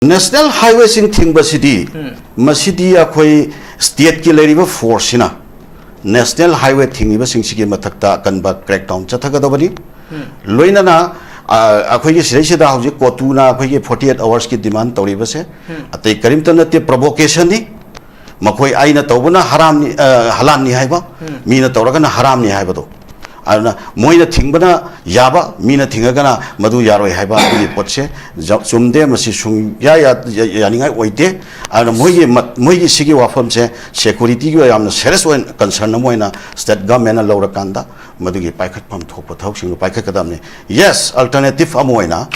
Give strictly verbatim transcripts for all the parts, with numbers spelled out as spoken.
National ꯍꯥꯏꯋꯦꯁꯤꯡ ꯊꯤꯡꯕꯁꯤꯗꯤ, ꯃꯁꯤꯗꯤ ꯑꯩꯈꯣꯏ ꯁ꯭ꯇꯦꯠꯀꯤ ꯂꯩꯔꯤꯕ ꯐꯣꯔꯁꯁꯤꯅ ꯅꯦꯁꯅꯦꯜ ꯍꯥꯏꯋꯦ ꯊꯤꯡꯉꯤꯕꯁꯤꯡꯁꯤꯒꯤ ꯃꯊꯛꯇ ꯑꯀꯟꯕ ꯀ꯭ꯔꯦꯛꯗꯥꯎꯟ ꯆꯠꯊꯒꯗꯕꯅꯤ꯫ ꯂꯣꯏꯅꯅ, ꯑ, ꯑꯩꯈꯣꯏꯒꯤ ꯁꯤꯗꯩꯁꯤꯗ ꯍꯧꯖꯤꯛ ꯀꯣꯇꯨꯅ ꯑꯩꯈꯣꯏꯒꯤ ꯐꯣꯔꯇꯤ ꯑꯩꯠ ꯑꯋꯥꯔꯁꯀꯤ ꯗꯤꯃꯥꯟ ꯇꯧꯔꯤꯕꯁꯦ ꯑꯇꯩ ꯀꯔꯤꯝꯇ ꯅꯠꯇꯦ, ꯄ꯭ꯔꯣꯚꯣꯀꯦꯁꯟꯅꯤ꯫ ꯃꯈꯣꯏ ꯑꯩꯅ ꯇꯧꯕꯅ ꯍꯔꯥꯝꯅꯤ, ꯑ, ꯍꯂꯥꯟꯅꯤ ꯍꯥꯏꯕ, ꯃꯤꯅ ꯇꯧꯔꯒꯅ ꯍꯔꯥꯝꯅꯤ ꯍꯥꯏꯕꯗꯣ꯫ ꯑꯗꯨꯅ ꯃꯣꯏꯅ ꯊꯤꯡꯕꯅ ꯌꯥꯕ, ꯃꯤꯅ ꯊꯤꯡꯉꯒꯅ ꯃꯗꯨ ꯌꯥꯔꯣꯏ ꯍꯥꯏꯕ ꯑꯗꯨꯒꯤ ꯄꯣꯠꯁꯦ ꯖ-, ꯆꯨꯝꯗꯦ꯫ ꯃꯁꯤ ꯁꯨꯡꯌꯥ ꯌꯥ-, ꯌꯥ-, ꯌꯥꯅꯤꯡꯉꯥꯏ ꯑꯣꯏꯗꯦ꯫ ꯑꯗꯨꯅ ꯃꯣꯏꯒꯤ ꯃꯠ-, ꯃꯣꯏꯒꯤ ꯁꯤꯒꯤ ꯋꯥꯐꯝꯁꯦ ꯁꯦꯀ꯭ꯌꯨꯔꯤꯇꯤꯒꯤ ꯑꯣꯏ ꯌꯥꯝꯅ ꯁꯦꯔꯤꯌꯁ ꯑꯣꯏꯅ ꯀꯟꯁꯔꯟ ꯑꯃ ꯑꯣꯏꯅ ꯁ꯭ꯇꯦꯠ ꯒꯚꯔꯟꯃꯦꯟꯠꯅ ꯂꯧꯔꯀꯥꯟꯗ ꯃꯗꯨꯒꯤ ꯄꯥꯏꯈꯠꯐꯝ ꯊꯣꯛꯄ ꯊꯕꯛꯁꯤꯡꯗꯨ ꯄꯥꯏꯈꯠꯀꯗꯕꯅꯤ꯫ ꯌꯦꯁ, ꯑꯜꯇꯔꯅꯦꯇꯤꯚ ꯑꯃ ꯑꯣꯏꯅ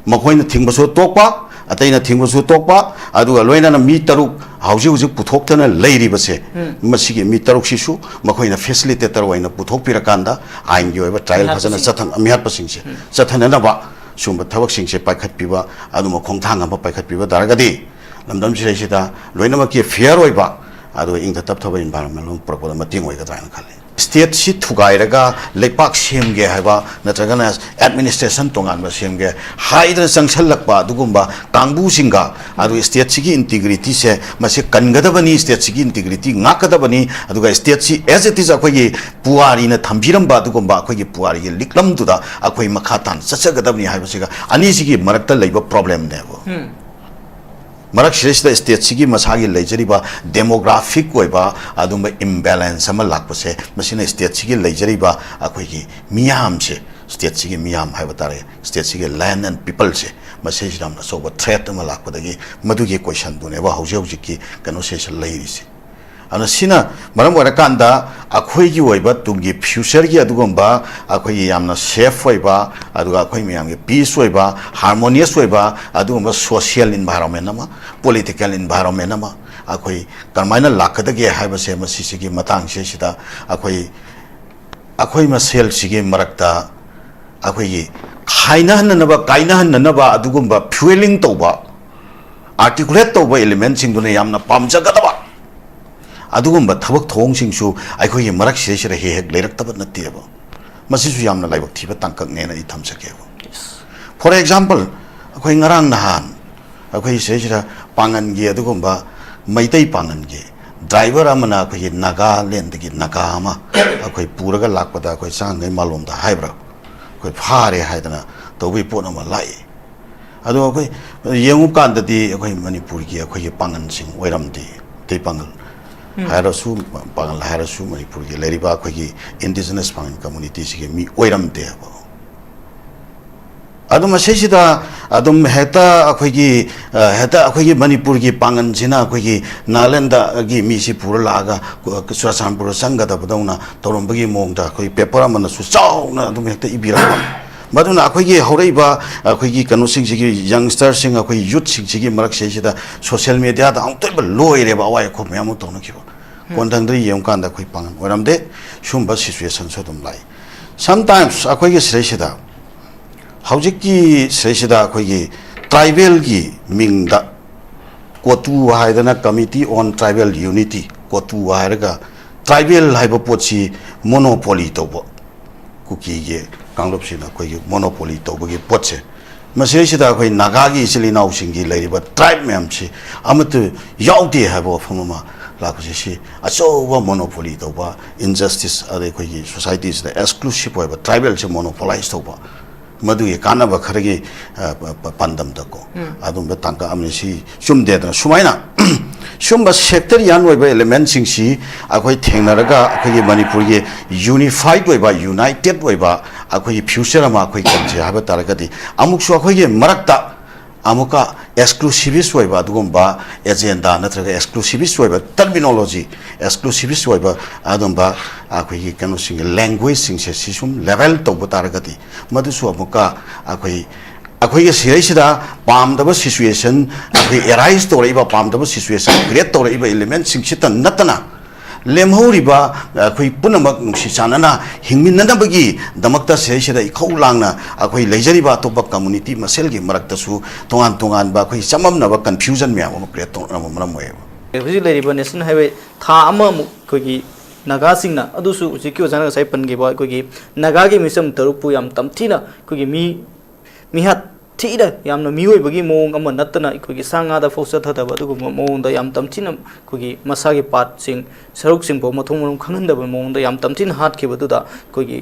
ꯃꯈꯣꯏꯅ ꯊꯤꯡꯕꯁꯨ ꯇꯣꯛꯄ, ꯑꯇꯩꯅ ꯊꯤꯡꯕꯁꯨ ꯇꯣꯛꯄ, ꯑꯗꯨꯒ ꯂꯣꯏꯅꯅ ꯃꯤ ꯇꯔꯨꯛ ꯍꯧꯖꯤꯛ ꯍꯧꯖꯤꯛ ꯄꯨꯊꯣꯛꯇꯅ ꯂꯩꯔꯤꯕꯁꯦ, ꯃꯁꯤꯒꯤ ꯃꯤ ꯇꯔꯨꯛꯁꯤꯁꯨ ꯃꯈꯣꯏꯅ ꯐꯦꯁꯤꯂꯤꯇꯦꯇꯔ ꯑꯣꯏꯅ ꯄꯨꯊꯣꯛꯄꯤꯔꯀꯥꯟꯗ ꯑꯥꯏꯟꯒꯤ ꯑꯣꯏꯕ ꯇ꯭ꯔꯥꯌꯦꯜ ꯐꯖꯅ ꯃꯤꯍꯥꯠꯄꯁꯤꯡ꯫ ꯆꯠꯊ-, ꯃꯤꯍꯥꯠꯄꯁꯤꯡꯁꯦ ꯆꯠꯊꯅꯅꯕ ꯁꯤꯒꯨꯝꯕ ꯊꯕꯛꯁꯤꯡꯁꯦ ꯄꯥꯏꯈꯠꯄꯤꯕ, ꯑꯗꯨꯝꯕ ꯈꯣꯡꯊꯥꯡ ꯑꯃ ꯄꯥꯏꯈꯠꯄꯤꯕ ꯇꯥꯔꯒꯗꯤ ꯂꯝꯗꯝꯁꯤꯗꯩꯁꯤꯗ ꯂꯣꯏꯅꯃꯛꯀꯤ ꯐꯤꯌꯔ ꯑꯣꯏꯕ, ꯑꯗꯨꯒ ꯏꯪꯊ ꯇꯞꯊꯕ ꯏꯟꯚꯥꯏꯔꯣꯟꯃꯦꯟ ꯑꯃ ꯄꯨꯔꯛꯄꯗ ꯃꯇꯦꯡ ꯑꯣꯏꯒꯗ꯭ꯔꯥ ꯍꯥꯏꯅ ꯈꯜꯂꯤ꯫ ꯁ꯭ꯇꯦꯠꯁꯤ ꯊꯨꯒꯥꯏꯔꯒ ꯂꯩꯄꯥꯛ ꯁꯦꯝꯒꯦ ꯍꯥꯏꯕ ꯅꯠꯇ꯭ꯔꯒꯅ ꯑꯦꯗꯃꯤꯅꯤꯁꯇ꯭ꯔꯦꯁꯟ ꯇꯣꯉꯥꯟꯕ ꯁꯦꯝꯒꯦ ꯍꯥꯏꯗꯅ ꯆꯪꯁꯜꯂꯛꯄ ꯑꯗꯨꯒꯨꯝꯕ ꯀꯥꯡꯕꯨꯁꯤꯡꯒ, ꯑꯗꯨ ꯁ꯭ꯇꯦꯠꯁꯤꯒꯤ ꯏꯟꯇꯤꯒ꯭ꯔꯤꯇꯤꯁꯦ ꯃꯁꯤ ꯀꯟꯒꯗꯕꯅꯤ, ꯁ꯭ꯇꯦꯠꯁꯤꯒꯤ ꯏꯟꯇꯤꯒ꯭ꯔꯤꯇꯤ ꯉꯥꯛꯀꯗꯕꯅꯤ, ꯑꯗꯨꯒ ꯁ꯭ꯇꯦꯠꯁꯤ as it is ꯑꯩꯈꯣꯏꯒꯤ ꯄꯨꯋꯥꯔꯤꯅ ꯊꯝꯕꯤꯔꯝꯕ ꯑꯗꯨꯒꯨꯝꯕ ꯑꯩꯈꯣꯏꯒꯤ ꯄꯨꯋꯥꯔꯤꯒꯤ ꯂꯤꯛꯂꯝꯗꯨꯗ ꯑꯩꯈꯣꯏ ꯃꯈꯥ ꯇꯥꯅ ꯆꯠꯆꯒꯗꯕꯅꯤ ꯍꯥꯏꯕꯁꯤꯒ ꯑꯅꯤꯁꯤꯒꯤ ꯃꯔꯛꯇ ꯂꯩꯕ ꯄ꯭ꯔꯣꯕ꯭ꯂꯦꯝꯅꯦꯕ꯫ ꯃꯔꯛꯁꯤꯗꯩꯁꯤꯗ ꯁ꯭ꯇꯦꯠꯁꯤꯒꯤ ꯃꯁꯥꯒꯤ ꯂꯩꯖꯔꯤꯕ ꯗꯦꯃꯣꯒ꯭ꯔꯥꯐꯤꯛ ꯑꯣꯏꯕ ꯑꯗꯨꯝꯕ ꯏꯝꯕꯦꯂꯦꯟꯁ ꯑꯃ ꯂꯥꯛꯄꯁꯦ, ꯃꯁꯤꯅ ꯁ꯭ꯇꯦꯠꯁꯤꯒꯤ ꯂꯩꯖꯔꯤꯕ ꯑꯩꯈꯣꯏꯒꯤ ꯃꯤꯌꯥꯝꯁꯦ, ꯁ꯭ꯇꯦꯠꯁꯤꯒꯤ ꯃꯤꯌꯥꯝ ꯍꯥꯏꯕ ꯇꯥꯔꯦ, ꯁ꯭ꯇꯦꯠꯁꯤꯒꯤ ꯂꯦꯟ ꯑꯦꯟ ꯄꯤꯄꯜꯁꯦ, ꯃꯁꯤꯁꯤꯗ ꯌꯥꯝꯅ ꯑꯆꯧꯕ ꯊ꯭ꯔꯦꯠ ꯑꯃ ꯂꯥꯛꯄꯗꯒꯤ ꯃꯗꯨꯒꯤ ꯀꯣꯏꯁꯟꯗꯨꯅꯦꯕ ꯍꯧꯖꯤꯛ ꯍꯧꯖꯤꯛꯀꯤ ꯀꯩꯅꯣꯁꯤꯗꯩꯁꯤꯗ ꯂꯩꯔꯤꯁꯦ꯫ ꯑꯗꯨꯅ ꯁꯤꯅ ꯃꯔꯝ ꯑꯣꯏꯔꯀꯥꯟꯗ ꯑꯩꯈꯣꯏꯒꯤ ꯑꯣꯏꯕ ꯇꯨꯡꯒꯤ ꯐ꯭ꯌꯨꯆꯔꯒꯤ ꯑꯗꯨꯒꯨꯝꯕ ꯑꯩꯈꯣꯏꯒꯤ ꯌꯥꯝꯅ ꯁꯦꯐ ꯑꯣꯏꯕ, ꯑꯗꯨꯒ ꯑꯩꯈꯣꯏ ꯃꯌꯥꯝꯒꯤ ꯄꯤꯁ ꯑꯣꯏꯕ, ꯍꯥꯔꯃꯣꯅꯤꯌꯁ ꯑꯣꯏꯕ ꯑꯗꯨꯒꯨꯝꯕ ꯁꯣꯁꯤꯌꯦꯜ ꯏꯟꯚꯥꯏꯔꯣꯟꯃꯦꯟ ꯑꯃ, ꯄꯣꯂꯤꯇꯤꯀꯦꯜ ꯏꯟꯚꯥꯏꯔꯣꯟꯃꯦꯟ ꯑꯃ ꯑꯩꯈꯣꯏ ꯀꯔꯝꯍꯥꯏꯅ ꯂꯥꯛꯀꯗꯒꯦ ꯍꯥꯏꯕꯁꯦ, ꯃꯁꯤꯁꯤꯒꯤ ꯃꯇꯥꯡꯁꯤꯁꯤꯗ ꯑꯩꯈꯣꯏ, ꯑꯩꯈꯣꯏ ꯃꯁꯦꯜꯁꯤꯒꯤ ꯃꯔꯛꯇ ꯑꯩꯈꯣꯏꯒꯤ ꯈꯥꯏꯅꯍꯟꯅꯅꯕ, ꯀꯥꯏꯅꯍꯟꯅꯅꯕ ꯑꯗꯨꯒꯨꯝꯕ ꯐ꯭ꯌꯨꯑꯦꯂꯤꯡ ꯇꯧꯕ, ꯑꯥꯔꯇꯤꯀꯨꯂꯦꯠ ꯇꯧꯕ ꯏꯂꯤꯃꯦꯟꯁꯤꯡꯗꯨꯅ ꯌꯥꯝꯅ ꯄꯥꯝꯖꯒꯗꯕ ꯑꯗꯨꯒꯨꯝꯕ ꯊꯕꯛ ꯊꯧꯑꯣꯡꯁꯤꯡꯁꯨ ꯑꯩꯈꯣꯏꯒꯤ ꯃꯔꯛꯁꯤꯗꯩꯁꯤꯗ ꯍꯦꯛ ꯍꯦꯛ ꯂꯩꯔꯛꯇꯕ ꯅꯠꯇꯦꯕ꯫ ꯃꯁꯤꯁꯨ ꯌꯥꯝꯅ ꯂꯥꯏꯕꯛ ꯊꯤꯕ ꯇꯥꯡꯀꯛꯅꯦꯅ ꯑꯩ ꯊꯝꯖꯒꯦꯕ꯫ For example, ꯑꯩꯈꯣꯏ ꯉꯔꯥꯡ ꯅꯍꯥꯟ ꯑꯩꯈꯣꯏ ꯁꯤꯗꯩꯁꯤꯗ ꯄꯥꯡꯒꯟꯒꯤ ꯑꯗꯨꯒꯨꯝꯕ ꯃꯩꯇꯩ ꯄꯥꯡꯒꯟꯒꯤ ꯗ꯭ꯔꯥꯏꯚꯔ ꯑꯃꯅ ꯑꯩꯈꯣꯏꯒꯤ ꯅꯥꯒꯥꯂꯦꯟꯗꯒꯤ ꯅꯥꯒꯥ ꯑꯃ ꯑꯩꯈꯣꯏ ꯄꯨꯔꯒ ꯂꯥꯛꯄꯗ ꯑꯩꯈꯣꯏ ꯆꯥꯡꯉꯩ ꯃꯥꯂꯣꯝꯗ ꯍꯥꯏꯕ꯭ꯔꯥ, ꯑꯩꯈꯣꯏ ꯐꯥꯔꯦ ꯍꯥꯏꯗꯅ ꯇꯧꯕꯒꯤ ꯄꯣꯠ ꯑꯃ ꯂꯥꯛꯏ꯫ ꯑꯗꯣ ꯑꯩꯈꯣꯏ ꯌꯦꯡꯉꯨ ꯀꯥꯟꯗꯗꯤ ꯑꯩꯈꯣꯏ ꯃꯅꯤꯄꯨꯔꯒꯤ ꯑꯩꯈꯣꯏꯒꯤ ꯄꯥꯡꯒꯜꯁꯤꯡ ꯑꯣꯏꯔꯝꯗꯦ꯫ ꯃꯩꯇꯩ ꯄꯥꯡꯒꯜ ꯍꯥꯏꯔꯁꯨ, ꯄꯥꯡꯒꯜ ꯍꯥꯏꯔꯁꯨ ꯃꯅꯤꯄꯨꯔꯒꯤ ꯂꯩꯔꯤꯕ ꯑꯩꯈꯣꯏꯒꯤ ꯏꯟꯗꯤꯖꯤꯅꯁ ꯄꯥꯡꯒꯜ ꯀꯝꯃꯨꯅꯤꯇꯤꯁꯤꯒꯤ ꯃꯤ ꯑꯣꯏꯔꯝꯗꯦꯕ꯫ ꯑꯗꯨ ꯃꯁꯤꯁꯤꯗ ꯑꯗꯨꯝ ꯍꯦꯛꯇ ꯑꯩꯈꯣꯏꯒꯤ, ꯑ, ꯍꯦꯛꯇ ꯑꯩꯈꯣꯏꯒꯤ ꯃꯅꯤꯄꯨꯔꯒꯤ ꯄꯥꯡꯒꯜꯁꯤꯅ ꯑꯩꯈꯣꯏꯒꯤ ꯅꯥꯒꯥꯂꯦꯟꯗꯒꯤ ꯃꯤꯁꯤ ꯄꯨꯔ ꯂꯥꯛꯑꯒ ꯀꯨ-, ꯆꯨꯔꯥꯆꯥꯟꯄꯨꯔꯗ ꯆꯪꯒꯗꯕꯗꯧꯅ ꯇꯧꯔꯝꯕꯒꯤ ꯃꯑꯣꯡꯗ ꯑꯩꯈꯣꯏ ꯄꯦꯄꯔ ꯑꯃꯅꯁꯨ ꯆꯥꯎꯅ ꯑꯗꯨꯝ ꯍꯦꯛꯇ ꯏꯕꯤꯔꯛꯄ꯫ ꯃꯗꯨꯅ ꯑꯩꯈꯣꯏꯒꯤ ꯍꯧꯔꯛꯏꯕ ꯑꯩꯈꯣꯏꯒꯤ ꯀꯩꯅꯣꯁꯤꯡꯁꯤꯒꯤ, ꯌꯪꯁꯇꯔꯁꯤꯡ, ꯑꯩꯈꯣꯏ ꯌꯨꯠꯁꯤꯡꯁꯤꯒꯤ ꯃꯔꯛꯁꯤꯗꯩꯁꯤꯗ ꯁꯣꯁꯤꯌꯦꯜ ꯃꯦꯗꯤꯌꯥꯗ ꯑꯃꯨꯛꯇꯣꯏꯕ ꯂꯣꯏꯔꯦꯕ, ꯑꯋꯥꯏ ꯑꯈꯨꯝ ꯃꯌꯥꯝ ꯑꯃ ꯇꯧꯅꯈꯤꯕ꯫ ꯀꯣꯟꯊꯪꯗ ꯌꯦꯡꯉꯨꯀꯥꯟꯗ ꯑꯩꯈꯣꯏ ꯄꯥꯡꯒꯜ ꯑꯣꯏꯔꯝꯗꯦ꯫ ꯁꯤꯒꯨꯝꯕ ꯁꯤꯆꯨꯋꯦꯁꯟꯁꯨ ꯑꯗꯨꯝ ꯂꯥꯛꯏ꯫ ꯁꯝꯇꯥꯏꯝꯁ ꯑꯩꯈꯣꯏꯒꯤ ꯁꯤꯗꯩꯁꯤꯗ, ꯍꯧꯖꯤꯛꯀꯤ ꯁꯤꯗꯩꯁꯤꯗ ꯑꯩꯈꯣꯏꯒꯤ ꯇ꯭ꯔꯥꯏꯕꯦꯜꯒꯤ ꯃꯤꯡꯗ ꯀꯣꯇꯨ ꯍꯥꯏꯗꯅ, Committee on Tribal Unity, ꯀꯣꯇꯨ ꯍꯥꯏꯔꯒ ꯇ꯭ꯔꯥꯏꯕꯦꯜ ꯍꯥꯏꯕ ꯄꯣꯠꯁꯤ ꯃꯣꯅꯣꯄꯣꯂꯤ ꯇꯧꯕ, ꯀꯨꯀꯤꯒꯤ ꯀꯥꯡꯂꯨꯞꯁꯤꯅ ꯑꯩꯈꯣꯏꯒꯤ ꯃꯣꯅꯣꯄꯣꯂꯤ ꯇꯧꯕꯒꯤ ꯄꯣꯠꯁꯦ, ꯃꯁꯤꯗꯩꯁꯤꯗ ꯑꯩꯈꯣꯏ ꯅꯥꯒꯥꯒꯤ ꯏꯆꯤꯜ ꯏꯅꯥꯎꯁꯤꯡꯒꯤ ꯂꯩꯔꯤꯕ ꯇ꯭ꯔꯥꯏꯕ ꯃꯌꯥꯝꯁꯤ ꯑꯃꯠꯇ ꯌꯥꯎꯗꯦ ꯍꯥꯏꯕ ꯋꯥꯐꯝ ꯑꯃ ꯂꯥꯛꯄꯁꯦ, ꯁꯤ ꯑꯆꯧꯕ ꯃꯣꯅꯣꯄꯣꯂꯤ ꯇꯧꯕ, ꯏꯟꯖꯁꯇꯤꯁ, ꯑꯗꯩ ꯑꯩꯈꯣꯏꯒꯤ ꯁꯣꯁꯥꯏꯇꯤꯁꯤꯗ ꯑꯦꯛꯁꯀ꯭ꯂꯨꯁꯤꯞ ꯑꯣꯏꯕ ꯇ꯭ꯔꯥꯏꯕꯦꯜꯁꯦ ꯃꯣꯅꯣꯄꯣꯂꯥꯏꯁ ꯇꯧꯕ, ꯃꯗꯨꯒꯤ ꯀꯥꯟꯅꯕ ꯈꯔꯒꯤ, ꯑ, ꯄ-, ꯄ-, ꯄꯥꯟꯗꯝꯗꯀꯣ, ꯑꯗꯨꯝꯕ ꯇꯥꯡꯀꯛ ꯑꯃꯅꯤ꯫ ꯁꯤ ꯆꯨꯝꯗꯦꯗꯅ꯫ ꯁꯨꯃꯥꯏꯅ ꯁꯨꯝꯕ ꯁꯦꯛꯇꯔꯤꯌꯥꯟ ꯑꯣꯏꯕ ꯏꯂꯤꯃꯦꯟꯁꯤꯡꯁꯤ ꯑꯩꯈꯣꯏ ꯊꯦꯡꯅꯔꯒ ꯑꯩꯈꯣꯏꯒꯤ ꯃꯅꯤꯄꯨꯔꯒꯤ ꯌꯨꯅꯤꯐꯥꯏꯠ ꯑꯣꯏꯕ, ꯌꯨꯅꯥꯏꯇꯦꯠ ꯑꯣꯏꯕ ꯑꯩꯈꯣꯏꯒꯤ ꯐ꯭ꯌꯨꯆꯔ ꯑꯃ ꯑꯩꯈꯣꯏ ꯀꯟꯁꯦ ꯍꯥꯏꯕ ꯇꯥꯔꯒꯗꯤ, ꯑꯃꯨꯛꯁꯨ ꯑꯩꯈꯣꯏꯒꯤ ꯃꯔꯛꯇ ꯑꯃꯨꯛꯀ ꯑꯦꯛꯁꯀ꯭ꯂꯨꯁꯤꯚꯤꯁ ꯑꯣꯏꯕ ꯑꯗꯨꯒꯨꯝꯕ ꯑꯦꯖꯦꯟꯗꯥ ꯅꯠꯇ꯭ꯔꯒ ꯑꯦꯛꯁꯀ꯭ꯂꯨꯁꯤꯚꯤꯁ ꯑꯣꯏꯕ ꯇꯔꯃꯤꯅꯣꯂꯣꯖꯤ, ꯑꯦꯛꯁꯀ꯭ꯂꯨꯁꯤꯚꯤꯁ ꯑꯣꯏꯕ ꯑꯗꯨꯝꯕ ꯑꯩꯈꯣꯏꯒꯤ ꯀꯩꯅꯣꯁꯤꯡꯒꯤ ꯂꯦꯡꯒ꯭ꯋꯦꯖꯁꯤꯡꯁꯦ ꯁꯤ ꯁꯨꯝ ꯂꯦꯕꯦꯜ ꯇꯧꯕ ꯇꯥꯔꯒꯗꯤ, ꯃꯗꯨꯁꯨ ꯑꯃꯨꯛꯀ ꯑꯩꯈꯣꯏ, ꯑꯩꯈꯣꯏꯒꯤ ꯁꯤꯗꯩꯁꯤꯗ ꯄꯥꯝꯗꯕ ꯁꯤꯆꯨꯋꯦꯁꯟ, ꯑꯩꯈꯣꯏ ꯑꯦꯔꯥꯏꯁ ꯇꯧꯔꯛꯏꯕ, ꯄꯥꯝꯗꯕ ꯁꯤꯆꯨꯋꯦꯁꯟ ꯀ꯭ꯔꯤꯌꯦꯠ ꯇꯧꯔꯛꯏꯕ ꯏꯂꯤꯃꯦꯟꯁꯤꯡꯁꯤꯇ ꯅꯠꯇꯅ, ꯂꯦꯝꯍꯧꯔꯤꯕ ꯑꯩꯈꯣꯏ ꯄꯨꯝꯅꯃꯛ ꯅꯨꯡꯁꯤ ꯆꯥꯟꯅꯅ ꯍꯤꯡꯃꯤꯟꯅꯅꯕꯒꯤꯗꯃꯛꯇ ꯁꯤꯗꯩꯁꯤꯗ ꯏꯈꯧ ꯂꯥꯡꯅ ꯑꯩꯈꯣꯏ ꯂꯩꯖꯔꯤꯕ ꯑꯇꯣꯞꯄ ꯀꯝꯃꯨꯅꯤꯇꯤ ꯃꯁꯦꯜꯒꯤ ꯃꯔꯛꯇꯁꯨ ꯇꯣꯉꯥꯟ ꯇꯣꯉꯥꯟꯕ ꯑꯩꯈꯣꯏ ꯆꯃꯝꯅꯕ, ꯀꯟꯐ꯭ꯌꯨꯖꯟ ꯃꯌꯥꯝ ꯑꯃ ꯀ꯭ꯔꯤꯌꯦꯠ ꯇꯧꯅꯕ ꯃꯔꯝ ꯑꯣꯏꯌꯦꯕ꯫ ꯍꯧꯖꯤꯛ ꯂꯩꯔꯤꯕ ꯅꯦꯁꯅꯦꯜ ꯍꯥꯏꯋꯦ ꯊꯥ ꯑꯃꯃꯨꯛ ꯑꯩꯈꯣꯏꯒꯤ ꯅꯥꯒꯥꯁꯤꯡꯅ, ꯑꯗꯨꯁꯨ ꯍꯧꯖꯤꯛꯀꯤ ꯑꯣꯖꯥꯅ ꯉꯁꯥꯏ ꯄꯟꯈꯤꯕ ꯑꯩꯈꯣꯏꯒꯤ ꯅꯥꯒꯥꯒꯤ ꯃꯤꯆꯝ ꯇꯔꯨꯛꯄꯨ ꯌꯥꯝ ꯇꯝꯊꯤꯅ ꯑꯩꯈꯣꯏꯒꯤ ꯃꯤ, ꯃꯤꯍꯥꯠ ꯊꯤꯅ ꯌꯥꯝꯅ ꯃꯤꯑꯣꯏꯕꯒꯤ ꯃꯑꯣꯡ ꯑꯃ ꯅꯠꯇꯅ ꯑꯩꯈꯣꯏꯒꯤ ꯁꯥ ꯉꯥꯗ ꯐꯥꯎ ꯆꯠꯊꯗꯕ ꯑꯗꯨꯒꯨꯝꯕ ꯃꯑꯣꯡꯗ ꯌꯥꯝ ꯇꯝꯊꯤꯅ ꯑꯩꯈꯣꯏꯒꯤ ꯃꯁꯥꯒꯤ ꯄꯥꯔꯠꯁꯤꯡ, ꯁꯔꯨꯛꯁꯤꯡ ꯐꯥꯎ ꯃꯊꯣꯡ ꯃꯔꯝ ꯈꯪꯍꯟꯗꯕ ꯃꯑꯣꯡꯗ ꯌꯥꯝ ꯇꯝꯊꯤꯅ ꯍꯥꯠꯈꯤꯕꯗꯨꯗ ꯑꯩꯈꯣꯏꯒꯤ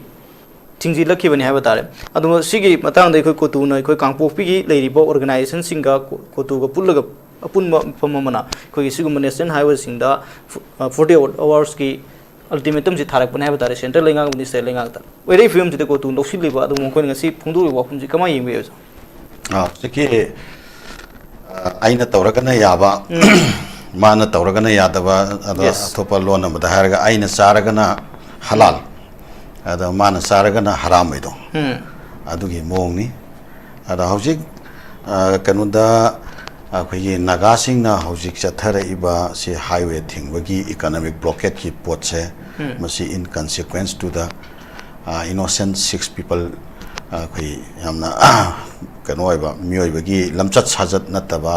ꯊꯤꯡꯖꯤꯜꯂꯛꯈꯤꯕꯅꯤ ꯍꯥꯏꯕ ꯇꯥꯔꯦ꯫ ꯑꯗꯨꯒ ꯁꯤꯒꯤ ꯃꯇꯥꯡꯗ ꯑꯩꯈꯣꯏ ꯀꯣꯇꯨꯅ ꯑꯩꯈꯣꯏ ꯀꯥꯡꯄꯣꯛꯄꯤꯒꯤ ꯂꯩꯔꯤꯕ ꯑꯣꯔꯒꯅꯥꯏꯖꯦꯁꯟꯁꯤꯡꯒ ꯀꯣ-, ꯀꯣꯇꯨꯒ ꯄꯨꯜꯂꯒ ꯑꯄꯨꯟꯕ ꯃꯐꯝ ꯑꯃꯅ ꯑꯩꯈꯣꯏꯒꯤ ꯁꯤꯒꯨꯝꯕ ꯅꯦꯁꯅꯦꯜ ꯍꯥꯏꯋꯦꯁꯤꯡꯗ ꯐꯣꯔꯇꯤ ꯑꯋꯥꯔꯁꯀꯤ ꯑꯜꯇꯤꯃꯦꯇꯝꯁꯤ ꯊꯥꯔꯛꯄꯅꯤ ꯍꯥꯏꯕ ꯇꯥꯔꯦ, ꯁꯦꯟꯇ꯭ꯔꯦꯜ ꯂꯩꯉꯥꯛ, ꯃꯤꯅꯤꯁꯇꯔ ꯂꯩꯉꯥꯛꯇ꯫ ꯑꯣꯏꯔꯛꯏ ꯐꯤꯕꯝꯁꯤꯗ ꯀꯣꯇꯨ ꯂꯧꯁꯤꯜꯂꯤꯕ, ꯑꯗꯨꯕꯨ ꯃꯈꯣꯏꯅ ꯉꯁꯤ ꯐꯣꯡꯗꯣꯛꯂꯤꯕ ꯋꯥꯐꯝꯁꯤ ꯀꯃꯥꯏꯅ ꯌꯦꯡꯕꯤꯕ, ꯑꯣꯖꯥ? ꯑꯥ, ꯍꯧꯖꯤꯛꯀꯤ, ꯑꯥ, ꯑꯩꯅ ꯇꯧꯔꯒꯅ ꯌꯥꯕ, ꯎꯝ꯫ ꯃꯥꯅ ꯇꯧꯔꯒꯅ ꯌꯥꯗꯕ, ꯑꯗꯣ Yes. ꯑꯇꯣꯞꯄ ꯂꯣꯟ ꯑꯃꯗ ꯍꯥꯏꯔꯒ ꯑꯩꯅ ꯆꯥꯔꯒꯅ ꯍꯂꯥꯜ, ꯑꯗꯣ ꯃꯥꯅ ꯆꯥꯔꯒꯅ ꯍꯔꯥꯝ ꯍꯥꯏꯗꯣ, ꯎꯝ꯫ ꯑꯗꯨꯒꯤ ꯃꯑꯣꯡꯅꯤ꯫ ꯑꯗꯣ ꯍꯧꯖꯤꯛ, ꯑ, ꯀꯩꯅꯣꯗ ꯑꯩꯈꯣꯏꯒꯤ ꯅꯥꯒꯥꯁꯤꯡꯅ ꯍꯧꯖꯤꯛ ꯆꯠꯊꯔꯛꯏꯕ ꯁꯤ highway ꯊꯤꯡꯕꯒꯤ economic blockade ꯀꯤ ꯄꯣꯠꯁꯦ, ꯎꯝ꯫ ꯃꯁꯤ in consequence to the, ꯑ, innocent six people, ꯑ, ꯑꯩꯈꯣꯏ ꯌꯥꯝꯅ, ꯀꯩꯅꯣ ꯑꯣꯏꯕ, ꯃꯤꯑꯣꯏꯕꯒꯤ ꯂꯝꯆꯠ ꯁꯥꯖꯠ ꯅꯠꯇꯕ,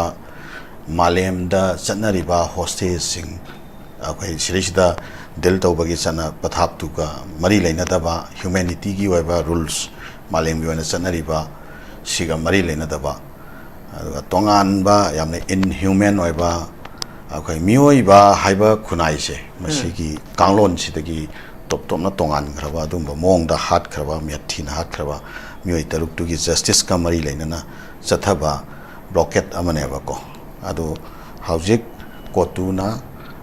ꯃꯥꯂꯦꯝꯗ ꯆꯠꯅꯔꯤꯕ hostage ꯁꯤꯡ, ꯑꯩꯈꯣꯏ ꯁꯤꯗꯩꯁꯤꯗ deal ꯇꯧꯕꯒꯤ ꯆꯠꯅ ꯄꯊꯥꯞꯇꯨꯒ ꯃꯔꯤ ꯂꯩꯅꯗꯕ, humanity ꯒꯤ ꯑꯣꯏꯕ rules, ꯃꯥꯂꯦꯝꯒꯤ ꯑꯣꯏꯅ ꯆꯠꯅꯔꯤꯕ ꯁꯤꯒ ꯃꯔꯤ ꯂꯩꯅꯗꯕ, ꯑꯗꯨꯒ ꯇꯣꯉꯥꯟꯕ, ꯌꯥꯝꯅ inhuman ꯑꯣꯏꯕ, ꯑꯩꯈꯣꯏ ꯃꯤꯑꯣꯏꯕ ꯍꯥꯏꯕ ꯈꯨꯟꯅꯥꯏꯁꯦ, ꯎꯝ꯫ ꯃꯁꯤꯒꯤ ꯀꯥꯡꯂꯣꯟꯁꯤꯗꯒꯤ ꯇꯣꯞ ꯇꯣꯞꯅ ꯇꯣꯉꯥꯟꯈ꯭ꯔꯕ, ꯑꯗꯨꯒꯨꯝꯕ ꯃꯑꯣꯡꯗ ꯍꯥꯠꯈ꯭ꯔꯕ, ꯃꯤꯌꯥꯊꯤꯅ ꯍꯥꯠꯈ꯭ꯔꯕ ꯃꯤꯑꯣꯏ ꯇꯔꯨꯛꯇꯨꯒꯤ justice ꯀ ꯃꯔꯤ ꯂꯩꯅꯅ ꯆꯠꯊꯕ blockade ꯑꯃꯅꯦꯕꯀꯣ꯫ ꯑꯗꯨ ꯍꯧꯖꯤꯛ ꯀꯣꯇꯨꯅ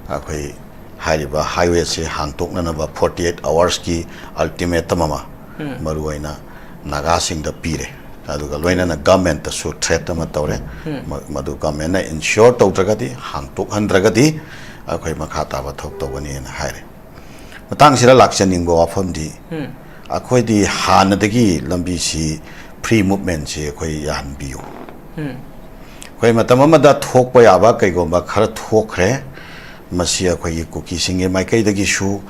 ꯑꯩꯈꯣꯏ ꯍꯥꯏꯔꯤꯕ highway ꯁꯦ ꯍꯥꯡꯇꯣꯛꯅꯅꯕ forty eight hours ꯀꯤ ultimatum ꯑꯃ ꯎꯝ꯫ ꯃꯔꯨꯑꯣꯏꯅ ꯅꯥꯒꯥꯁꯤꯡꯗ ꯄꯤꯔꯦ꯫ ꯑꯗꯨꯒ ꯂꯣꯏꯅꯅ government ꯇꯁꯨ threat ꯑꯃ ꯇꯧꯔꯦ꯫ ꯎꯝ꯫ ꯃ-, ꯃꯗꯨ government ꯅ ensure ꯇꯧꯗ꯭ꯔꯒꯗꯤ, ꯍꯥꯡꯇꯣꯛꯍꯟꯗ꯭ꯔꯒꯗꯤ ꯑꯩꯈꯣꯏ ꯃꯈꯥ ꯇꯥꯕ ꯊꯕꯛ ꯇꯧꯒꯅꯤꯅ ꯍꯥꯏꯔꯦ꯫ ꯃꯇꯥꯡꯁꯤꯗ ꯂꯥꯛꯆꯅꯤꯡꯕ ꯋꯥꯐꯝꯗꯤ, ꯎꯝ꯫ ꯑꯩꯈꯣꯏꯗꯤ ꯍꯥꯟꯅꯗꯒꯤ ꯂꯝꯕꯤꯁꯤ, free movement ꯁꯤ ꯑꯩꯈꯣꯏ ꯌꯥꯍꯟꯕꯤꯌꯨ꯫ ꯎꯝ꯫ ꯑꯩꯈꯣꯏ ꯃꯇꯝ ꯑꯃꯗ ꯊꯣꯛꯄ ꯌꯥꯕ ꯀꯩꯒꯨꯝꯕ ꯈꯔ ꯊꯣꯛꯈ꯭ꯔꯦ꯫ ꯃꯁꯤ ꯑꯩꯈꯣꯏꯒꯤ ꯀꯨꯀꯤꯁꯤꯡꯒꯤ ꯃꯥꯏꯀꯩꯗꯒꯤꯁꯨ,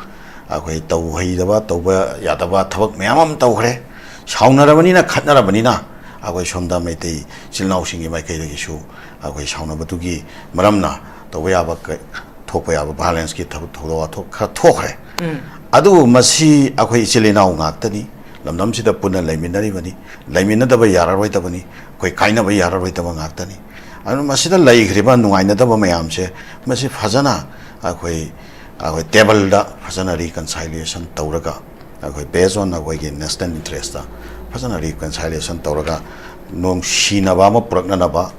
ꯑꯩꯈꯣꯏ ꯇꯧꯍꯩꯗꯕ, ꯇꯧꯕ ꯌꯥꯗꯕ ꯊꯕꯛ ꯃꯌꯥꯝ ꯑꯃ ꯇꯧꯈ꯭ꯔꯦ꯫ ꯁꯥꯎꯅꯔꯕꯅꯤꯅ, ꯈꯠꯅꯔꯕꯅꯤꯅ, ꯑꯩꯈꯣꯏ ꯁꯣꯝꯗ ꯃꯩꯇꯩ ꯏꯆꯤꯜ ꯏꯅꯥꯎꯁꯤꯡꯒꯤ ꯃꯥꯏꯀꯩꯗꯒꯤꯁꯨ ꯑꯩꯈꯣꯏ ꯁꯥꯎꯅꯕꯗꯨꯒꯤ ꯃꯔꯝꯅ ꯇꯧꯕ ꯌꯥꯕ ꯀ-, ꯊꯣꯛꯄ ꯌꯥꯕ violence ꯀꯤ ꯊꯕꯛ, ꯊꯧꯗꯣꯛ ꯋꯥꯊꯣꯛ ꯈꯔ ꯊꯣꯛꯈ꯭ꯔꯦ꯫ ꯎꯝ꯫ ꯑꯗꯨꯕꯨ ꯃꯁꯤ ꯑꯩꯈꯣꯏ ꯏꯆꯤꯜ ꯏꯅꯥꯎ ꯉꯥꯛꯇꯅꯤ, ꯂꯝꯗꯝꯁꯤꯗ ꯄꯨꯟꯅ ꯂꯩꯃꯤꯟꯅꯔꯤꯕꯅꯤ, ꯂꯩꯃꯤꯟꯅꯗꯕ ꯌꯥꯔꯔꯣꯏꯗꯕꯅꯤ꯫ ꯑꯩꯈꯣꯏ ꯀꯥꯏꯅꯕ ꯌꯥꯔꯔꯣꯏꯗꯕ ꯉꯥꯛꯇꯅꯤ꯫ ꯑꯗꯨꯅ ꯃꯁꯤꯗ ꯂꯩꯈ꯭ꯔꯤꯕ ꯅꯨꯡꯉꯥꯏꯅꯗꯕ ꯃꯌꯥꯝꯁꯦ, ꯃꯁꯤ ꯐꯖꯅ ꯑꯩꯈꯣꯏ, ꯑꯩꯈꯣꯏ ꯇꯦꯕꯜꯗ ꯐꯖꯅ ꯔꯤꯀꯟꯁꯥꯏꯂꯤꯌꯦꯁꯟ ꯇꯧꯔꯒ, ꯑꯩꯈꯣꯏ based on ꯑꯩꯈꯣꯏꯒꯤ ꯅꯦꯁꯅꯦꯜ ꯏꯟꯇꯔꯦꯁꯇ ꯐꯖꯅ ꯔꯤꯀꯟꯁꯥꯏꯂꯤꯌꯦꯁꯟ ꯇꯧꯔꯒ, ꯅꯨꯡꯁꯤꯅꯕ ꯑꯃ ꯄꯨꯔꯛꯅꯅꯕ,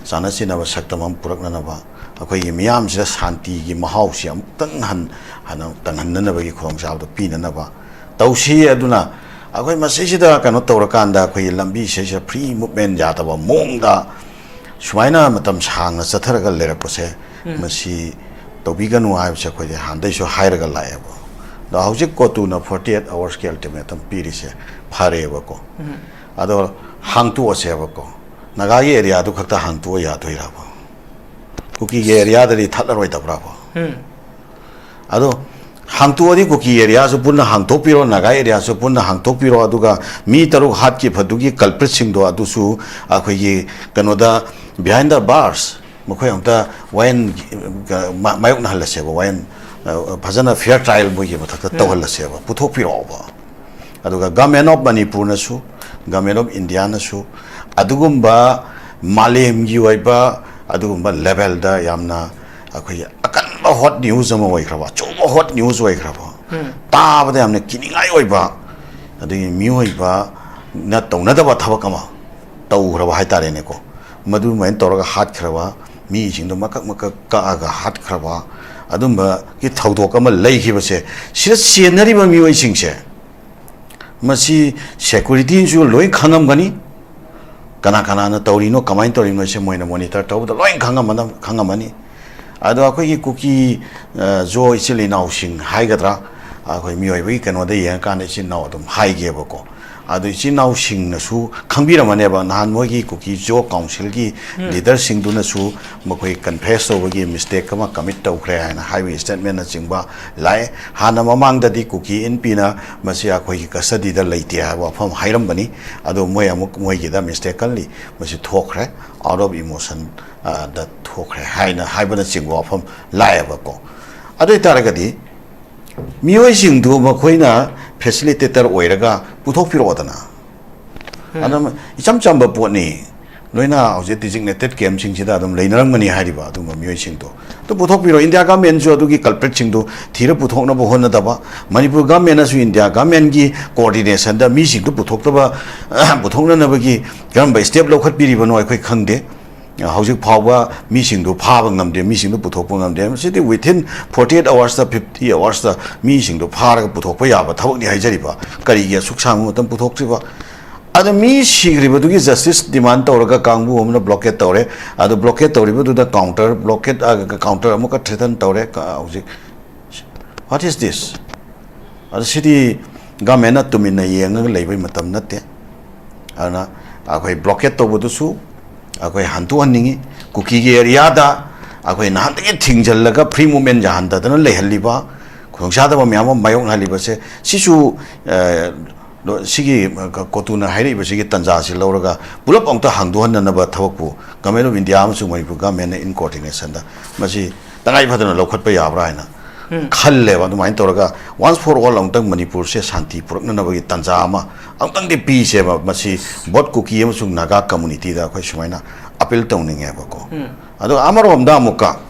ꯆꯥꯟꯅ ꯆꯤꯟꯅꯕ ꯁꯛꯇꯝ ꯑꯃ ꯄꯨꯔꯛꯅꯅꯕ, ꯑꯩꯈꯣꯏꯒꯤ ꯃꯤꯌꯥꯝꯁꯤꯗ ꯁꯥꯟꯇꯤꯒꯤ ꯃꯍꯥꯎꯁꯤ ꯑꯃꯨꯛꯇꯪ ꯍꯟ-, ꯍꯟꯅ ꯇꯪꯍꯟꯅꯅꯕꯒꯤ ꯈꯨꯗꯣꯡꯆꯥꯕꯗꯣ ꯄꯤꯅꯅꯕ ꯇꯧꯁꯤ꯫ ꯑꯗꯨꯅ ꯑꯩꯈꯣꯏ ꯃꯁꯤꯁꯤꯗ ꯀꯩꯅꯣ ꯇꯧꯔꯀꯥꯟꯗ, ꯑꯩꯈꯣꯏꯒꯤ ꯂꯝꯕꯤꯁꯤꯗꯩꯁꯤꯗ ꯐ꯭ꯔꯤ ꯃꯨꯞꯃꯦꯟ ꯌꯥꯗꯕ ꯃꯑꯣꯡꯗ ꯁꯨꯃꯥꯏꯅ ꯃꯇꯝ ꯁꯥꯡꯅ ꯆꯠꯊꯔꯒ ꯂꯩꯔꯛꯄꯁꯦ, ꯎꯝ꯫ ꯃꯁꯤ ꯇꯧꯕꯤꯒꯅꯨ ꯍꯥꯏꯕꯁꯦ ꯑꯩꯈꯣꯏꯗꯤ ꯍꯥꯟꯅꯗꯩꯁꯨ ꯍꯥꯏꯔꯒ ꯂꯥꯛꯑꯦꯕ꯫ ꯑꯗꯣ ꯍꯧꯖꯤꯛ ꯀꯣꯇꯨꯅ forty eight hours ꯀꯤ ultimatum ꯄꯤꯔꯤꯁꯦ ꯐꯔꯦꯕꯀꯣ꯫ ꯎꯝ꯫ ꯑꯗꯣ ꯍꯥꯡꯇꯣꯛꯑꯁꯦꯕꯀꯣ꯫ ꯅꯥꯒꯥꯒꯤ ꯑꯦꯔꯤꯌꯥꯗꯨ ꯈꯛꯇ ꯍꯥꯡꯇꯣꯛꯑ ꯌꯥꯗꯣꯏꯔꯕ? ꯀꯨꯀꯤꯒꯤ ꯑꯦꯔꯤꯌꯥꯗꯗꯤ ꯊꯠꯂꯔꯣꯏꯗꯕ꯭ꯔꯕ? ꯎꯝ꯫ ꯑꯗꯣ ꯍꯥꯡꯇꯣꯛꯑꯗꯤ ꯀꯨꯀꯤ ꯑꯦꯔꯤꯌꯥꯁꯨ ꯄꯨꯟꯅ ꯍꯥꯡꯇꯣꯛꯄꯤꯔꯣ, ꯅꯥꯒꯥ ꯑꯦꯔꯤꯌꯥꯁꯨ ꯄꯨꯟꯅ ꯍꯥꯡꯇꯣꯛꯄꯤꯔꯣ, ꯑꯗꯨꯒ ꯃꯤ ꯇꯔꯨꯛ ꯍꯥꯠꯈꯤꯕꯗꯨꯒꯤ culprit ꯁꯤꯡꯗꯣ ꯑꯗꯨꯁꯨ ꯑꯩꯈꯣꯏꯒꯤ ꯀꯩꯅꯣꯗ, behind the bars, ꯃꯈꯣꯏ ꯑꯝꯇ ꯋꯥꯌꯦꯟ, ꯃꯥ-, ꯃꯥꯌꯣꯛꯅꯍꯜꯂꯁꯦꯕ, ꯋꯥꯌꯦꯟ, ꯑ, ꯐꯖꯅ fair trial ꯃꯣꯏꯒꯤ ꯃꯊꯛꯇ ꯎꯝ꯫ ꯇꯧꯍꯜꯂꯁꯦꯕ, ꯄꯨꯊꯣꯛꯄꯤꯔꯛꯑꯣꯕ꯫ ꯑꯗꯨꯒ Government of ꯃꯅꯤꯄꯨꯔꯅꯁꯨ, Government of ꯏꯟꯗꯤꯌꯥꯅꯁꯨ ꯑꯗꯨꯒꯨꯝꯕ ꯃꯥꯂꯦꯝꯒꯤ ꯑꯣꯏꯕ ꯑꯗꯨꯒꯨꯝꯕ level ꯗ ꯌꯥꯝꯅ ꯑꯩꯈꯣꯏꯒꯤ ꯑꯀꯟꯕ hot news ꯑꯃ ꯑꯣꯏꯈ꯭ꯔꯕ, ꯑꯆꯧꯕ hot news ꯑꯣꯏꯈ꯭ꯔꯕ, ꯎꯝ꯫ ꯇꯥꯕꯗ ꯌꯥꯝꯅ ꯀꯤꯅꯤꯡꯉꯥꯏ ꯑꯣꯏꯕ, ꯑꯗꯒꯤ ꯃꯤꯑꯣꯏꯕꯅ ꯇꯧꯅꯗꯕ ꯊꯕꯛ ꯑꯃ ꯇꯧꯈ꯭ꯔꯕ ꯍꯥꯏꯇꯥꯔꯦꯅꯦꯀꯣ꯫ ꯃꯗꯨꯃꯥꯏꯅ ꯇꯧꯔꯒ ꯍꯥꯠꯈ꯭ꯔꯕ, ꯃꯤꯁꯤꯡꯗꯣ ꯃꯀꯛ ꯃꯀꯛ ꯀꯛꯑꯒ ꯍꯥꯠꯈ꯭ꯔꯕ, ꯑꯗꯨꯝꯕꯒꯤ ꯊꯧꯗꯣꯛ ꯑꯃ ꯂꯩꯈꯤꯕꯁꯦ, ꯁꯤꯗ ꯆꯦꯟꯅꯔꯤꯕ ꯃꯤꯑꯣꯏꯁꯤꯡꯁꯦ, ꯃꯁꯤ security ꯅꯁꯨ ꯂꯣꯏ ꯈꯪꯉꯝꯒꯅꯤ꯫ ꯀꯅꯥ ꯀꯅꯥꯅ ꯇꯧꯔꯤꯅꯣ, ꯀꯃꯥꯏꯅ ꯇꯧꯔꯤꯅꯣ ꯁꯦ ꯃꯣꯏꯅ monitor ꯇꯧꯕꯗ ꯂꯣꯏ ꯈꯪꯉꯝꯃꯅ-, ꯈꯪꯉꯝꯃꯅꯤ꯫ ꯑꯗꯣ ꯑꯩꯈꯣꯏꯒꯤ ꯀꯨꯀꯤ, ꯑ, ꯖꯣ ꯏꯆꯤꯜ ꯏꯅꯥꯎꯁꯤꯡ ꯍꯥꯏꯒꯗ꯭ꯔꯥ, ꯑꯩꯈꯣꯏ ꯃꯤꯑꯣꯏꯕꯒꯤ ꯀꯩꯅꯣꯗ ꯌꯦꯡꯉꯀꯥꯟꯗ ꯏꯆꯤꯜ ꯏꯅꯥꯎ ꯑꯗꯨꯝ ꯍꯥꯏꯒꯦꯕꯀꯣ꯫ ꯑꯗꯣ ꯏꯆꯤꯜ ꯏꯅꯥꯎꯁꯤꯡꯅꯁꯨ ꯈꯪꯕꯤꯔꯝꯃꯅꯦꯕ, ꯅꯍꯥꯟ ꯃꯣꯏꯒꯤ ꯀꯨꯀꯤ ꯖꯣ council ꯒꯤ ꯎꯝ꯫ Leader ꯁꯤꯡꯗꯨꯅꯁꯨ ꯃꯈꯣꯏ confess ꯇꯧꯕꯒꯤ mistake ꯑꯃ commit ꯇꯧꯈ꯭ꯔꯦ ꯍꯥꯏꯅ ꯍꯥꯏꯕꯒꯤ statement ꯅꯆꯤꯡꯕ ꯂꯥꯛꯑꯦ꯫ ꯍꯥꯟꯅ ꯃꯃꯥꯡꯗꯗꯤ ꯀꯨꯀꯤ ꯏꯟ ꯄꯤꯅ ꯃꯁꯤ ꯑꯩꯈꯣꯏꯒꯤ custody ꯗ ꯂꯩꯇꯦ ꯍꯥꯏꯕ ꯋꯥꯐꯝ ꯍꯥꯏꯔꯝꯕꯅꯤ꯫ ꯑꯗꯣ ꯃꯣꯏ ꯑꯃꯨꯛ ꯃꯣꯏꯒꯤꯗ mistakenly ꯃꯁꯤ ꯊꯣꯛꯈ꯭ꯔꯦ, out of emotion, ꯑ, ꯗ ꯊꯣꯛꯈ꯭ꯔꯦ ꯍꯥꯏꯅ ꯍꯥꯏꯕꯅꯆꯤꯡꯕ ꯋꯥꯐꯝ ꯂꯥꯛꯑꯦꯕꯀꯣ꯫ ꯑꯗꯨ ꯑꯣꯏꯇꯥꯔꯒꯗꯤ ꯃꯤꯑꯣꯏꯁꯤꯡꯗꯨ ꯃꯈꯣꯏꯅ facilitator ꯑꯣꯏꯔꯒ ꯄꯨꯊꯣꯛꯄꯤꯔꯛꯑꯣꯗꯅ꯫ ꯎꯝ꯫ ꯑꯗꯨꯝ ꯏꯆꯝ ꯆꯝꯕ ꯄꯣꯠꯅꯤ꯫ ꯂꯣꯏꯅ ꯍꯧꯖꯤꯛ ꯗꯤꯖꯤꯒꯅꯦꯇꯦꯠ ꯀꯦꯝꯞꯁꯤꯡꯁꯤꯗ ꯑꯗꯨꯝ ꯂꯩꯅꯔꯝꯒꯅꯤ ꯍꯥꯏꯔꯤꯕ ꯑꯗꯨꯒꯨꯝꯕ ꯃꯤꯑꯣꯏꯁꯤꯡꯗꯣ꯫ ꯑꯗꯨ ꯄꯨꯊꯣꯛꯄꯤꯔꯣ꯫ ꯏꯟꯗꯤꯌꯥ ꯒꯃꯦꯟꯁꯨ ꯑꯗꯨꯒꯤ ꯀꯜꯄ꯭ꯔꯤꯠꯁꯤꯡꯗꯨ ꯊꯤꯔ ꯄꯨꯊꯣꯛꯅꯕ ꯍꯣꯠꯅꯗꯕ, ꯃꯅꯤꯄꯨꯔ ꯒꯃꯦꯟꯅꯁꯨ ꯏꯟꯗꯤꯌꯥ ꯒꯃꯦꯟꯒꯤ ꯀꯣꯑꯣꯔꯗꯤꯅꯦꯁꯟꯗ ꯃꯤꯁꯤꯡꯗꯨ ꯄꯨꯊꯣꯛꯇꯕ, ꯄꯨꯊꯣꯛꯅꯅꯕꯒꯤ ꯀꯔꯝꯕ ꯁ꯭ꯇꯦꯞ ꯂꯧꯈꯠꯄꯤꯔꯤꯕꯅꯣ ꯑꯩꯈꯣꯏ ꯈꯪꯗꯦ꯫ ꯍꯧꯖꯤꯛ ꯐꯥꯎꯕ ꯃꯤꯁꯤꯡꯗꯨ ꯐꯥꯕ ꯉꯝꯗꯦ, ꯃꯤꯁꯤꯡꯗꯨ ꯄꯨꯊꯣꯛꯄ ꯉꯝꯗꯦ꯫ ꯃꯁꯤꯗꯤ within forty eight hoursꯇ, fifty hoursꯇ ꯃꯤꯁꯤꯡꯗꯨ ꯐꯥꯔꯒ ꯄꯨꯊꯣꯛꯄ ꯌꯥꯕ ꯊꯕꯛꯅꯤ ꯍꯥꯏꯖꯔꯤꯕ꯫ ꯀꯔꯤꯒꯤ ꯑꯁꯨꯛ ꯁꯥꯡꯕ ꯃꯇꯝ ꯄꯨꯊꯣꯛꯇ꯭ꯔꯤꯕ? ꯑꯗ ꯃꯤ ꯁꯤꯈ꯭ꯔꯤꯕꯗꯨꯒꯤ ꯖꯁꯇꯤꯁ ꯗꯤꯃꯥꯟ ꯇꯧꯔꯒ ꯀꯥꯡꯕꯨ ꯑꯃꯅ ꯕ꯭ꯂꯣꯀꯦꯠ ꯇꯧꯔꯦ꯫ ꯑꯗꯨ ꯕ꯭ꯂꯣꯀꯦꯠ ꯇꯧꯔꯤꯕꯗꯨꯗ ꯀꯥꯎꯟꯇꯔ ꯕ꯭ꯂꯣꯀꯦꯠ, ꯑ, ꯀꯥꯎꯟꯇꯔ ꯑꯃꯨꯛꯀ ꯊ꯭ꯔꯦꯇꯟ ꯇꯧꯔꯦ꯫ ꯀ-, ꯍꯧꯖꯤꯛ, what is this? ꯑꯗ ꯁꯤꯗꯤ ꯒꯃꯦꯟꯅ ꯇꯨꯃꯤꯟꯅ ꯌꯦꯡꯉꯒ ꯂꯩꯕꯩ ꯃꯇꯝ ꯅꯠꯇꯦ꯫ ꯑꯗꯨꯅ ꯑꯩꯈꯣꯏ ꯕ꯭ꯂꯣꯀꯦꯠ ꯇꯧꯕꯗꯨꯁꯨ ꯑꯩꯈꯣꯏ ꯍꯟꯗꯣꯛꯍꯟꯅꯤꯡꯉꯤ꯫ ꯀꯨꯀꯤꯒꯤ ꯑꯦꯔꯤꯌꯥꯗ ꯑꯩꯈꯣꯏ ꯅꯍꯥꯟꯗꯒꯤ ꯊꯤꯡꯖꯤꯜꯂꯒ ꯐ꯭ꯔꯤ ꯃꯨꯞꯃꯦꯟ ꯌꯥꯍꯟꯗꯗꯅ ꯂꯩꯍꯜꯂꯤꯕ, ꯈꯨꯗꯣꯡꯆꯥꯗꯕ ꯃꯌꯥꯝ ꯑꯃ ꯃꯥꯌꯣꯛꯅꯍꯜꯂꯤꯕꯁꯦ, ꯁꯤꯁꯨ, ꯑ, ꯂꯣ-, ꯁꯤꯒꯤ, ꯑ, ꯀꯣꯇꯨꯅ ꯍꯥꯏꯔꯛꯏꯕꯁꯤꯒꯤ ꯇꯥꯟꯖꯥꯁꯤ ꯂꯧꯔꯒ ꯄꯨꯂꯞ ꯑꯃꯨꯛꯇ ꯍꯥꯡꯗꯣꯛꯍꯟꯅꯅꯕ ꯊꯕꯛꯄꯨ Government of India ꯑꯃꯁꯨꯡ ꯃꯅꯤꯄꯨꯔ ꯒꯃꯦꯟꯅ in coordinationꯗ ꯃꯁꯤ ꯇꯉꯥꯏ ꯐꯗꯅ ꯂꯧꯈꯠꯄ ꯌꯥꯕ꯭ꯔꯥ ꯍꯥꯏꯅ ꯎꯝ꯫ ꯈꯜꯂꯦꯕ꯫ ꯑꯗꯨꯃꯥꯏꯅ ꯇꯧꯔꯒ once for all ꯑꯃꯨꯛꯇꯪ ꯃꯅꯤꯄꯨꯔꯁꯦ ꯁꯥꯟꯇꯤ ꯄꯨꯔꯛꯅꯅꯕꯒꯤ ꯇꯥꯟꯖꯥ ꯑꯃ ꯑꯃꯨꯛꯇꯪꯗꯤ ꯄꯤꯁꯦꯕ꯫ ꯃꯁꯤ both ꯀꯨꯀꯤ ꯑꯃꯁꯨꯡ ꯅꯥꯒꯥ communityꯗ ꯑꯩꯈꯣꯏ ꯁꯨꯃꯥꯏꯅ ꯑꯄꯤꯜ ꯇꯧꯅꯤꯡꯉꯦꯕꯀꯣ꯫ ꯎꯝ꯫ ꯑꯗꯣ ꯑꯃꯔꯣꯝꯗ ꯑꯃꯨꯛꯀ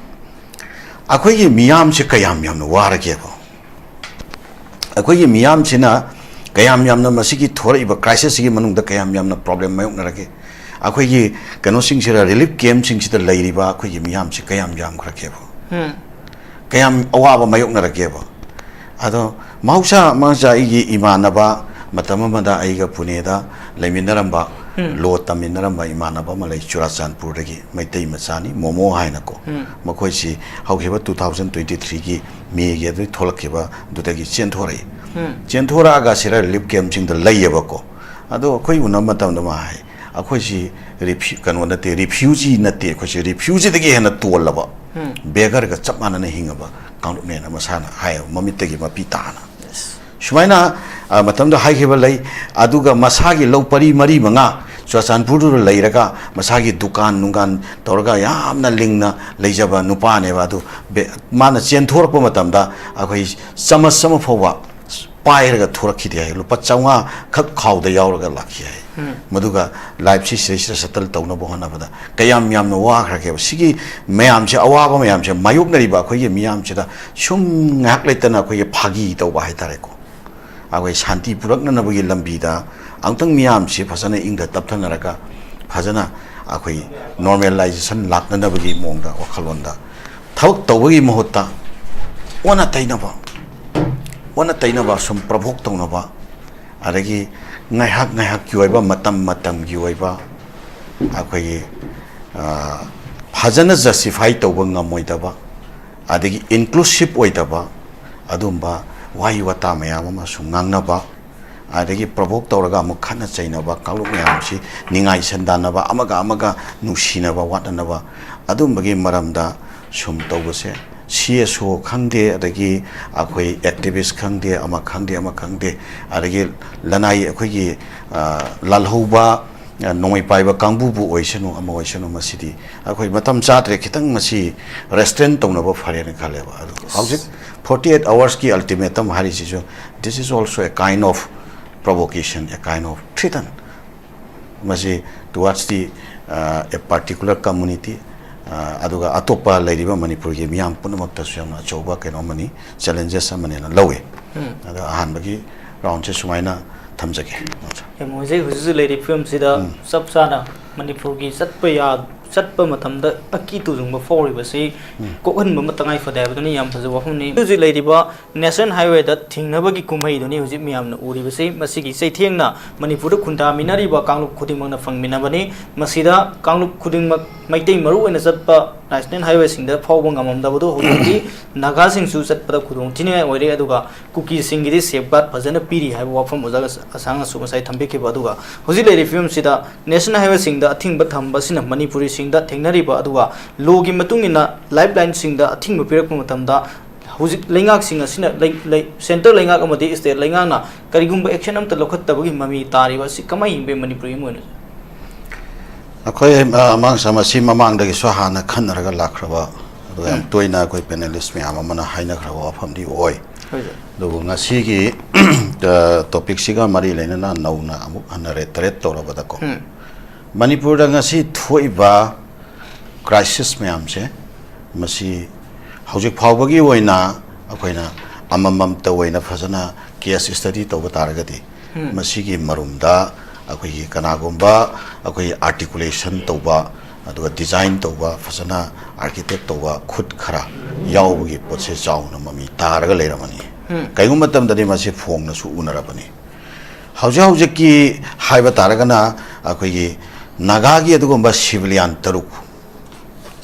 ꯑꯩꯈꯣꯏꯒꯤ ꯃꯤꯌꯥꯝꯁꯦ ꯀꯌꯥꯝ ꯌꯥꯝꯅ ꯋꯥꯔꯒꯦꯕ? ꯑꯩꯈꯣꯏꯒꯤ ꯃꯤꯌꯥꯝꯁꯤꯅ ꯀꯌꯥꯝ ꯌꯥꯝꯅ ꯃꯁꯤꯒꯤ ꯊꯣꯔꯛꯏꯕ crisis ꯁꯤꯒꯤ ꯃꯅꯨꯡꯗ ꯀꯌꯥꯝ ꯌꯥꯝꯅ problem ꯃꯥꯌꯣꯛꯅꯔꯒꯦ? ꯑꯩꯈꯣꯏꯒꯤ ꯀꯩꯅꯣꯁꯤꯡꯁꯤꯗ, relief camp ꯁꯤꯡꯁꯤꯗ ꯂꯩꯔꯤꯕ ꯑꯩꯈꯣꯏꯒꯤ ꯃꯤꯌꯥꯝꯁꯤ ꯀꯌꯥꯝ ꯌꯥꯝꯈ꯭ꯔꯒꯦꯕ? ꯎꯝ꯫ ꯀꯌꯥꯝ ꯑꯋꯥꯕ ꯃꯥꯌꯣꯛꯅꯔꯒꯦꯕ? ꯑꯗꯣ ꯃꯍꯧꯁꯥ ꯃꯍꯧꯁꯥ ꯑꯩꯒꯤ ꯏꯃꯥꯟꯅꯕ, ꯃꯇꯝ ꯑꯃꯗ ꯑꯩꯒ ꯄꯨꯅꯦꯗ ꯂꯩꯃꯤꯟꯅꯔꯝꯕ, ꯎꯝ꯫ Law ꯇꯝꯃꯤꯟꯅꯔꯝꯕ ꯏꯃꯥꯟꯅꯕ ꯑꯃ ꯂꯩ, ꯆꯨꯔꯥꯆꯥꯟꯄꯨꯔꯗꯒꯤ, ꯃꯩꯇꯩ ꯃꯆꯥꯅꯤ, ꯃꯣꯃꯣ ꯍꯥꯏꯅꯀꯣ꯫ ꯎꯝ꯫ ꯃꯈꯣꯏꯁꯤ ꯍꯧꯈꯤꯕ two thousand twenty threeꯒꯤ Mayꯒꯤ ꯑꯗꯨ ꯊꯣꯛꯂꯛꯈꯤꯕ ꯑꯗꯨꯗꯒꯤ ꯆꯦꯟꯊꯣꯔꯛꯏ꯫ ꯎꯝ꯫ ꯆꯦꯟꯊꯣꯔꯛꯑꯒ ꯁꯤꯗ relief camp ꯁꯤꯡꯗ ꯂꯩꯌꯦꯕꯀꯣ꯫ ꯑꯗꯣ ꯑꯩꯈꯣꯏ ꯎꯅꯕ ꯃꯇꯝꯗ ꯃꯥ ꯍꯥꯏ, "ꯑꯩꯈꯣꯏꯁꯤ ꯔꯤꯐ꯭ꯌꯨ-, ꯀꯩꯅꯣ ꯅꯠꯇꯦ, refugee ꯅꯠꯇꯦ, ꯑꯩꯈꯣꯏꯁꯤ refugeeꯗꯒꯤ ꯍꯦꯟꯅ ꯇꯣꯜꯂꯕ, ꯎꯝ꯫ Beggarꯒ ꯆꯞ ꯃꯥꯟꯅꯅ ꯍꯤꯡꯉꯕ ꯀꯥꯡꯂꯨꯞꯅꯦꯅ" ꯃꯁꯥꯅ ꯍꯥꯏꯌꯦꯕ, ꯃꯃꯤꯠꯇꯒꯤ ꯃꯄꯤ ꯇꯥꯅ꯫ Yes꯫ ꯁꯨꯃꯥꯏꯅ, ꯑ, ꯃꯇꯝꯗ ꯍꯥꯏꯈꯤꯕ ꯂꯩ꯫ ꯑꯗꯨꯒ ꯃꯁꯥꯒꯤ ꯂꯧ ꯄꯔꯤ ꯃꯔꯤ ꯃꯉꯥ ꯆꯨꯔꯥꯆꯥꯟꯄꯨꯔꯗꯨꯗ ꯂꯩꯔꯒ ꯃꯁꯥꯒꯤ ꯗꯨꯀꯥꯟ ꯅꯨꯡꯒꯥꯟ ꯇꯧꯔꯒ ꯌꯥꯝꯅ ꯂꯤꯡꯅ ꯂꯩꯖꯕ ꯅꯨꯄꯥꯅꯦꯕ꯫ ꯑꯗꯨ ꯕꯦ-, ꯃꯥꯅ ꯆꯦꯟꯊꯣꯔꯛꯄ ꯃꯇꯝꯗ ꯑꯩꯈꯣꯏ ꯆꯃꯁ ꯑꯃ ꯐꯥꯎꯕ ꯄꯥꯏꯔꯒ ꯊꯣꯔꯛꯈꯤꯗꯦ ꯍꯥꯏ꯫ ꯂꯨꯄꯥ ꯆꯥꯝꯃꯉꯥ ꯈꯛ ꯈꯥꯎꯗ ꯌꯥꯎꯔꯒ ꯂꯥꯛꯈꯤ ꯍꯥꯏ꯫ ꯃꯗꯨꯒ ꯂꯥꯏꯐꯁꯤ ꯁꯤꯗꯩꯁꯤꯗ ꯁꯦꯇꯜ ꯇꯧꯅꯕ ꯍꯣꯠꯅꯕꯗ ꯀꯌꯥꯝ ꯌꯥꯝꯅ ꯋꯥꯈ꯭ꯔꯒꯦꯕ꯫ ꯁꯤꯒꯤ ꯃꯌꯥꯝꯁꯦ, ꯑꯋꯥꯕ ꯃꯌꯥꯝꯁꯦ ꯃꯥꯌꯣꯛꯅꯔꯤꯕ ꯑꯩꯈꯣꯏꯒꯤ ꯃꯤꯌꯥꯝꯁꯤꯗ ꯁꯨꯝ ꯉꯥꯏꯍꯥꯛ ꯂꯩꯇꯅ ꯑꯩꯈꯣꯏꯒꯤ ꯐꯥꯒꯤ ꯇꯧꯕ ꯍꯥꯏꯇꯥꯔꯦꯀꯣ, ꯑꯩꯈꯣꯏ ꯁꯥꯟꯇꯤ ꯄꯨꯔꯛꯅꯅꯕꯒꯤ ꯂꯝꯕꯤꯗ ꯑꯃꯨꯛꯇꯪ ꯃꯤꯌꯥꯝꯁꯤ ꯐꯖꯅ ꯏꯪꯗ ꯇꯞꯊꯅꯔꯒ ꯐꯖꯅ ꯑꯩꯈꯣꯏ ꯅꯣꯔꯃꯦꯂꯥꯏꯖꯦꯁꯟ ꯂꯥꯛꯅꯅꯕꯒꯤ ꯃꯑꯣꯡꯗ, ꯋꯥꯈꯜꯂꯣꯟꯗ ꯊꯕꯛ ꯇꯧꯕꯒꯤ ꯃꯍꯨꯠꯇ ꯑꯣꯟꯅ ꯇꯩꯅꯕ, ꯑꯣꯟꯅ ꯇꯩꯅꯕ, ꯁꯨꯝ ꯄ꯭ꯔꯣꯚꯣꯛ ꯇꯧꯅꯕ, ꯑꯗꯒꯤ ꯉꯥꯏꯍꯥꯛ ꯉꯥꯏꯍꯥꯛꯀꯤ ꯑꯣꯏꯕ, ꯃꯇꯝ ꯃꯇꯝꯒꯤ ꯑꯣꯏꯕ, ꯑꯩꯈꯣꯏꯒꯤ, ꯑ, ꯐꯖꯅ ꯖꯁꯇꯤꯐꯥꯏ ꯇꯧꯕ ꯉꯝꯃꯣꯏꯗꯕ, ꯑꯗꯒꯤ ꯏꯟꯀ꯭ꯂꯨꯁꯤꯞ ꯑꯣꯏꯗꯕ, ꯑꯗꯨꯝꯕ ꯋꯥꯍꯩ ꯋꯥꯇꯥ ꯃꯌꯥꯝ ꯑꯃꯁꯨ ꯉꯥꯡꯅꯕ, ꯑꯗꯒꯤ ꯄ꯭ꯔꯣꯚꯣꯛ ꯇꯧꯔꯒ ꯑꯃꯨꯛ ꯈꯠꯅ ꯆꯩꯅꯕ, ꯀꯥꯡꯂꯨꯞ ꯃꯌꯥꯝꯁꯤ ꯅꯤꯡꯉꯥꯏ ꯁꯟꯗꯥꯟꯅꯕ, ꯑꯃꯒ ꯑꯃꯒ ꯅꯨꯡꯁꯤꯅꯕ ꯋꯥꯠꯅꯅꯕ, ꯑꯗꯨꯝꯕꯒꯤ ꯃꯔꯝꯗ ꯁꯨꯝ ꯇꯧꯕꯁꯦ, ꯁꯤ ꯑꯦꯁ ꯑꯣ ꯈꯪꯗꯦ, ꯑꯗꯒꯤ ꯑꯩꯈꯣꯏ ꯑꯦꯛꯇꯤꯚꯤꯁ ꯈꯪꯗꯦ, ꯑꯃ ꯈꯪꯗꯦ, ꯑꯃ ꯈꯪꯗꯦ, ꯑꯗꯒꯤ ꯂꯅꯥꯏ ꯑꯩꯈꯣꯏꯒꯤ, ꯑ, ꯂꯥꯜꯍꯧꯕ, ꯑ, ꯅꯣꯡꯃꯩ ꯄꯥꯏꯕ ꯀꯥꯡꯕꯨꯕꯨ ꯑꯣꯏꯁꯅꯨ, ꯑꯃ ꯑꯣꯏꯁꯅꯨ, ꯃꯁꯤꯗꯤ ꯑꯩꯈꯣꯏ ꯃꯇꯝ ꯆꯥꯗ꯭ꯔꯦ꯫ ꯈꯤꯇꯪ ꯃꯁꯤ ꯔꯦꯁꯇ꯭ꯔꯦꯟ ꯇꯧꯅꯕ ꯐꯔꯦꯅ ꯈꯜꯂꯦꯕ꯫ ꯑꯗꯨ ꯍꯧꯖꯤꯛ forty eight ꯑꯋꯥꯔꯁꯀꯤ ꯑꯜꯇꯤꯃꯦꯇꯝ ꯍꯥꯏꯔꯤꯁꯤꯁꯨ, this is also a kind of provocation, a kind of threat꯫ ꯃꯁꯤ towards the, uh, a particular community, uh, ꯑꯗꯨꯒ ꯑꯇꯣꯞꯄ ꯂꯩꯔꯤꯕ ꯃꯅꯤꯄꯨꯔꯒꯤ ꯃꯤꯌꯥꯝ ꯄꯨꯝꯅꯃꯛꯇꯁꯨ ꯌꯥꯝꯅ ꯑꯆꯧꯕ ꯀꯩꯅꯣ ꯑꯃꯅꯤ, ꯆꯦꯂꯦꯟꯖꯦꯁ ꯑꯃꯅꯦꯅ ꯂꯧꯋꯤ꯫ ꯑꯗꯣ ꯑꯍꯥꯟꯕꯒꯤ ꯔꯥꯎꯟꯁꯦ ꯁꯨꯃꯥꯏꯅ ꯊꯝꯖꯒꯦ꯫ ꯌꯥꯝ ꯅꯨꯡꯉꯥꯏꯖꯩ꯫ ꯍꯧꯖꯤꯛ ꯍꯧꯖꯤꯛ ꯂꯩꯔꯤꯕ ꯐꯤꯕꯝꯁꯤꯗ ꯆꯞ ꯆꯥꯅ ꯃꯅꯤꯄꯨꯔꯒꯤ ꯆꯠꯄ ꯌꯥ-, ꯆꯠꯄ ꯃꯇꯝꯗ ꯑꯀꯤ ꯇꯨꯖꯨꯡꯕ ꯐꯥꯎꯔꯤꯕꯁꯤ ꯀꯣꯛꯍꯟꯕ ꯑꯃ ꯇꯉꯥꯏ ꯐꯗꯦ ꯍꯥꯏꯕꯗꯨꯅꯤ꯫ ꯌꯥꯝ ꯐꯖꯕ ꯋꯥꯐꯝꯅꯤ꯫ ꯍꯧꯖꯤꯛ ꯍꯧꯖꯤꯛ ꯂꯩꯔꯤꯕ ꯅꯦꯁꯅꯦꯜ ꯍꯥꯏꯋꯦꯗ ꯊꯤꯡꯅꯕꯒꯤ ꯀꯨꯝꯍꯩꯗꯨꯅꯤ ꯍꯧꯖꯤꯛ ꯃꯌꯥꯝꯅ ꯎꯔꯤꯕꯁꯤ꯫ ꯃꯁꯤꯒꯤ ꯆꯩꯊꯦꯡꯅ ꯃꯅꯤꯄꯨꯔꯗ ꯈꯨꯟꯗꯥꯃꯤꯟꯅꯔꯤꯕ ꯀꯥꯡꯂꯨꯞ ꯈꯨꯗꯤꯡꯃꯛꯅ ꯐꯪꯃꯤꯟꯅꯕꯅꯤ꯫ ꯃꯁꯤꯗ ꯀꯥꯡꯂꯨꯞ ꯈꯨꯗꯤꯡꯃꯛ, ꯃꯩꯇꯩ ꯃꯔꯨꯑꯣꯏꯅ ꯆꯠꯄ ꯅꯦꯁꯅꯦꯜ ꯍꯥꯏꯋꯦꯁꯤꯡꯗ ꯐꯥꯎꯕ ꯉꯝꯃꯝꯗꯕꯗꯨ ꯍꯧꯖꯤꯛꯇꯤ ꯅꯥꯒꯥꯁꯤꯡꯁꯨ ꯆꯠꯄꯗ ꯈꯨꯗꯣꯡꯊꯤꯅꯤꯡꯉꯥꯏ ꯑꯣꯏꯔꯦ꯫ ꯑꯗꯨꯒ ꯀꯨꯀꯤꯁꯤꯡꯒꯤꯗꯤ ꯁꯦꯐꯒꯥꯔꯗ ꯐꯖꯅ ꯄꯤꯔꯤ ꯍꯥꯏꯕ ꯋꯥꯐꯝ ꯑꯣꯖꯥ ꯑꯁꯥꯡꯅꯁꯨ ꯉꯁꯥꯏ ꯊꯝꯕꯤꯈꯤꯕ꯫ ꯑꯗꯨꯒ ꯍꯧꯖꯤꯛ ꯂꯩꯔꯤꯕ ꯐꯤꯕꯝꯁꯤꯗ ꯅꯦꯁꯅꯦꯜ ꯍꯥꯏꯋꯦꯁꯤꯡꯗ ꯑꯊꯤꯡꯕ ꯊꯝꯕ ꯑꯁꯤꯅ ꯃꯅꯤꯄꯨꯔꯤꯁꯤꯡꯗ ꯊꯦꯡꯅꯔꯤꯕ, ꯑꯗꯨꯒ ꯂꯣꯒꯤ ꯃꯇꯨꯡ ꯏꯟꯅ ꯂꯥꯏꯐ ꯂꯥꯏꯟꯁꯤꯡꯗ ꯑꯊꯤꯡꯕ ꯄꯤꯔꯛꯄ ꯃꯇꯝꯗ ꯍꯧꯖꯤꯛ ꯂꯩꯉꯥꯛꯁꯤꯡ ꯑꯁꯤꯅ ꯂꯩ-, ꯂꯩ-, ꯁꯦꯟꯇꯔ ꯂꯩꯉꯥꯛ ꯑꯃꯗꯤ ꯁ꯭ꯇꯦꯠ ꯂꯩꯉꯥꯛꯅ ꯀꯔꯤꯒꯨꯝꯕ ꯑꯦꯛꯁꯟ ꯑꯃꯠꯇ ꯂꯧꯈꯠꯇꯕꯒꯤ ꯃꯃꯤ ꯇꯥꯔꯤꯕ ꯑꯁꯤ ꯀꯃꯥꯏꯅ ꯌꯦꯡꯕ ꯌꯥꯏ ꯃꯅꯤꯄꯨꯔꯒꯤ ꯑꯃ ꯑꯣꯏꯅ? ꯑꯩꯈꯣꯏ, ꯑ, ꯑꯃꯥꯡꯁ ꯃꯁꯤ ꯃꯃꯥꯡꯗꯒꯤꯁꯨ ꯍꯥꯟꯅ ꯈꯟꯅꯔꯒ ꯂꯥꯛꯈ꯭ꯔꯕ, ꯑꯗꯨꯒ ꯌꯥꯝ ꯎꯝ꯫ ꯇꯣꯏꯅ ꯑꯩꯈꯣꯏ ꯄꯦꯅꯦꯂꯤꯁ ꯃꯌꯥꯝ ꯑꯃꯅ ꯍꯥꯏꯅꯈ꯭ꯔꯕ ꯋꯥꯐꯝꯗꯤ ꯑꯣꯏ꯫ ꯑꯗꯨꯕꯨ ꯉꯁꯤꯒꯤ ꯇꯣꯄꯤꯛꯁꯤꯒ ꯃꯔꯤ ꯂꯩꯅꯅ ꯅꯧꯅ ꯑꯃꯨꯛ ꯍꯟꯅ ꯔꯦꯇꯔꯦꯠ ꯇꯧꯔꯕꯗꯀꯣ, ꯃꯅꯤꯄꯨꯔꯗ ꯉꯁꯤ ꯊꯣꯛꯏꯕ ꯀ꯭ꯔꯥꯏꯁꯤꯁ ꯃꯌꯥꯝꯁꯦ, ꯃꯁꯤ ꯍꯧꯖꯤꯛ ꯐꯥꯎꯕꯒꯤ ꯑꯣꯏꯅ ꯑꯩꯈꯣꯏꯅ ꯑꯃꯃꯝꯇ ꯑꯣꯏꯅ ꯐꯖꯅ ꯀꯦꯁ ꯁ꯭ꯇꯗꯤ ꯇꯧꯕ ꯇꯥꯔꯒꯗꯤ, ꯃꯁꯤꯒꯤ ꯃꯔꯨꯝꯗ ꯑꯩꯈꯣꯏꯒꯤ ꯀꯅꯥꯒꯨꯝꯕ ꯑꯩꯈꯣꯏ ꯑꯥꯔꯇꯤꯀꯨꯂꯦꯁꯟ ꯇꯧꯕ, ꯑꯗꯨꯒ ꯗꯤꯖꯥꯏꯟ ꯇꯧꯕ, ꯐꯖꯅ ꯑꯥꯔꯀꯤꯇꯦꯛ ꯇꯧꯕ ꯈꯨꯠ ꯈꯔ ꯌꯥꯎꯕꯒꯤ ꯄꯣꯠꯁꯦ ꯆꯥꯎꯅ ꯃꯃꯤ ꯇꯥꯔꯒ ꯂꯩꯔꯝꯃꯅꯤ꯫ ꯀꯩꯒꯨꯝꯕ ꯃꯇꯝꯗꯗꯤ ꯃꯁꯤ ꯐꯣꯡꯅꯁꯨ ꯎꯅꯔꯕꯅꯤ꯫ ꯍꯧꯖꯤꯛ ꯍꯧꯖꯤꯛꯀꯤ ꯍꯥꯏꯕ ꯇꯥꯔꯒꯅ, ꯑꯩꯈꯣꯏꯒꯤ ꯅꯥꯒꯥꯒꯤ ꯑꯗꯨꯒꯨꯝꯕ ꯁꯤꯚꯤꯂꯤꯌꯥꯟ ꯇꯔꯨꯛ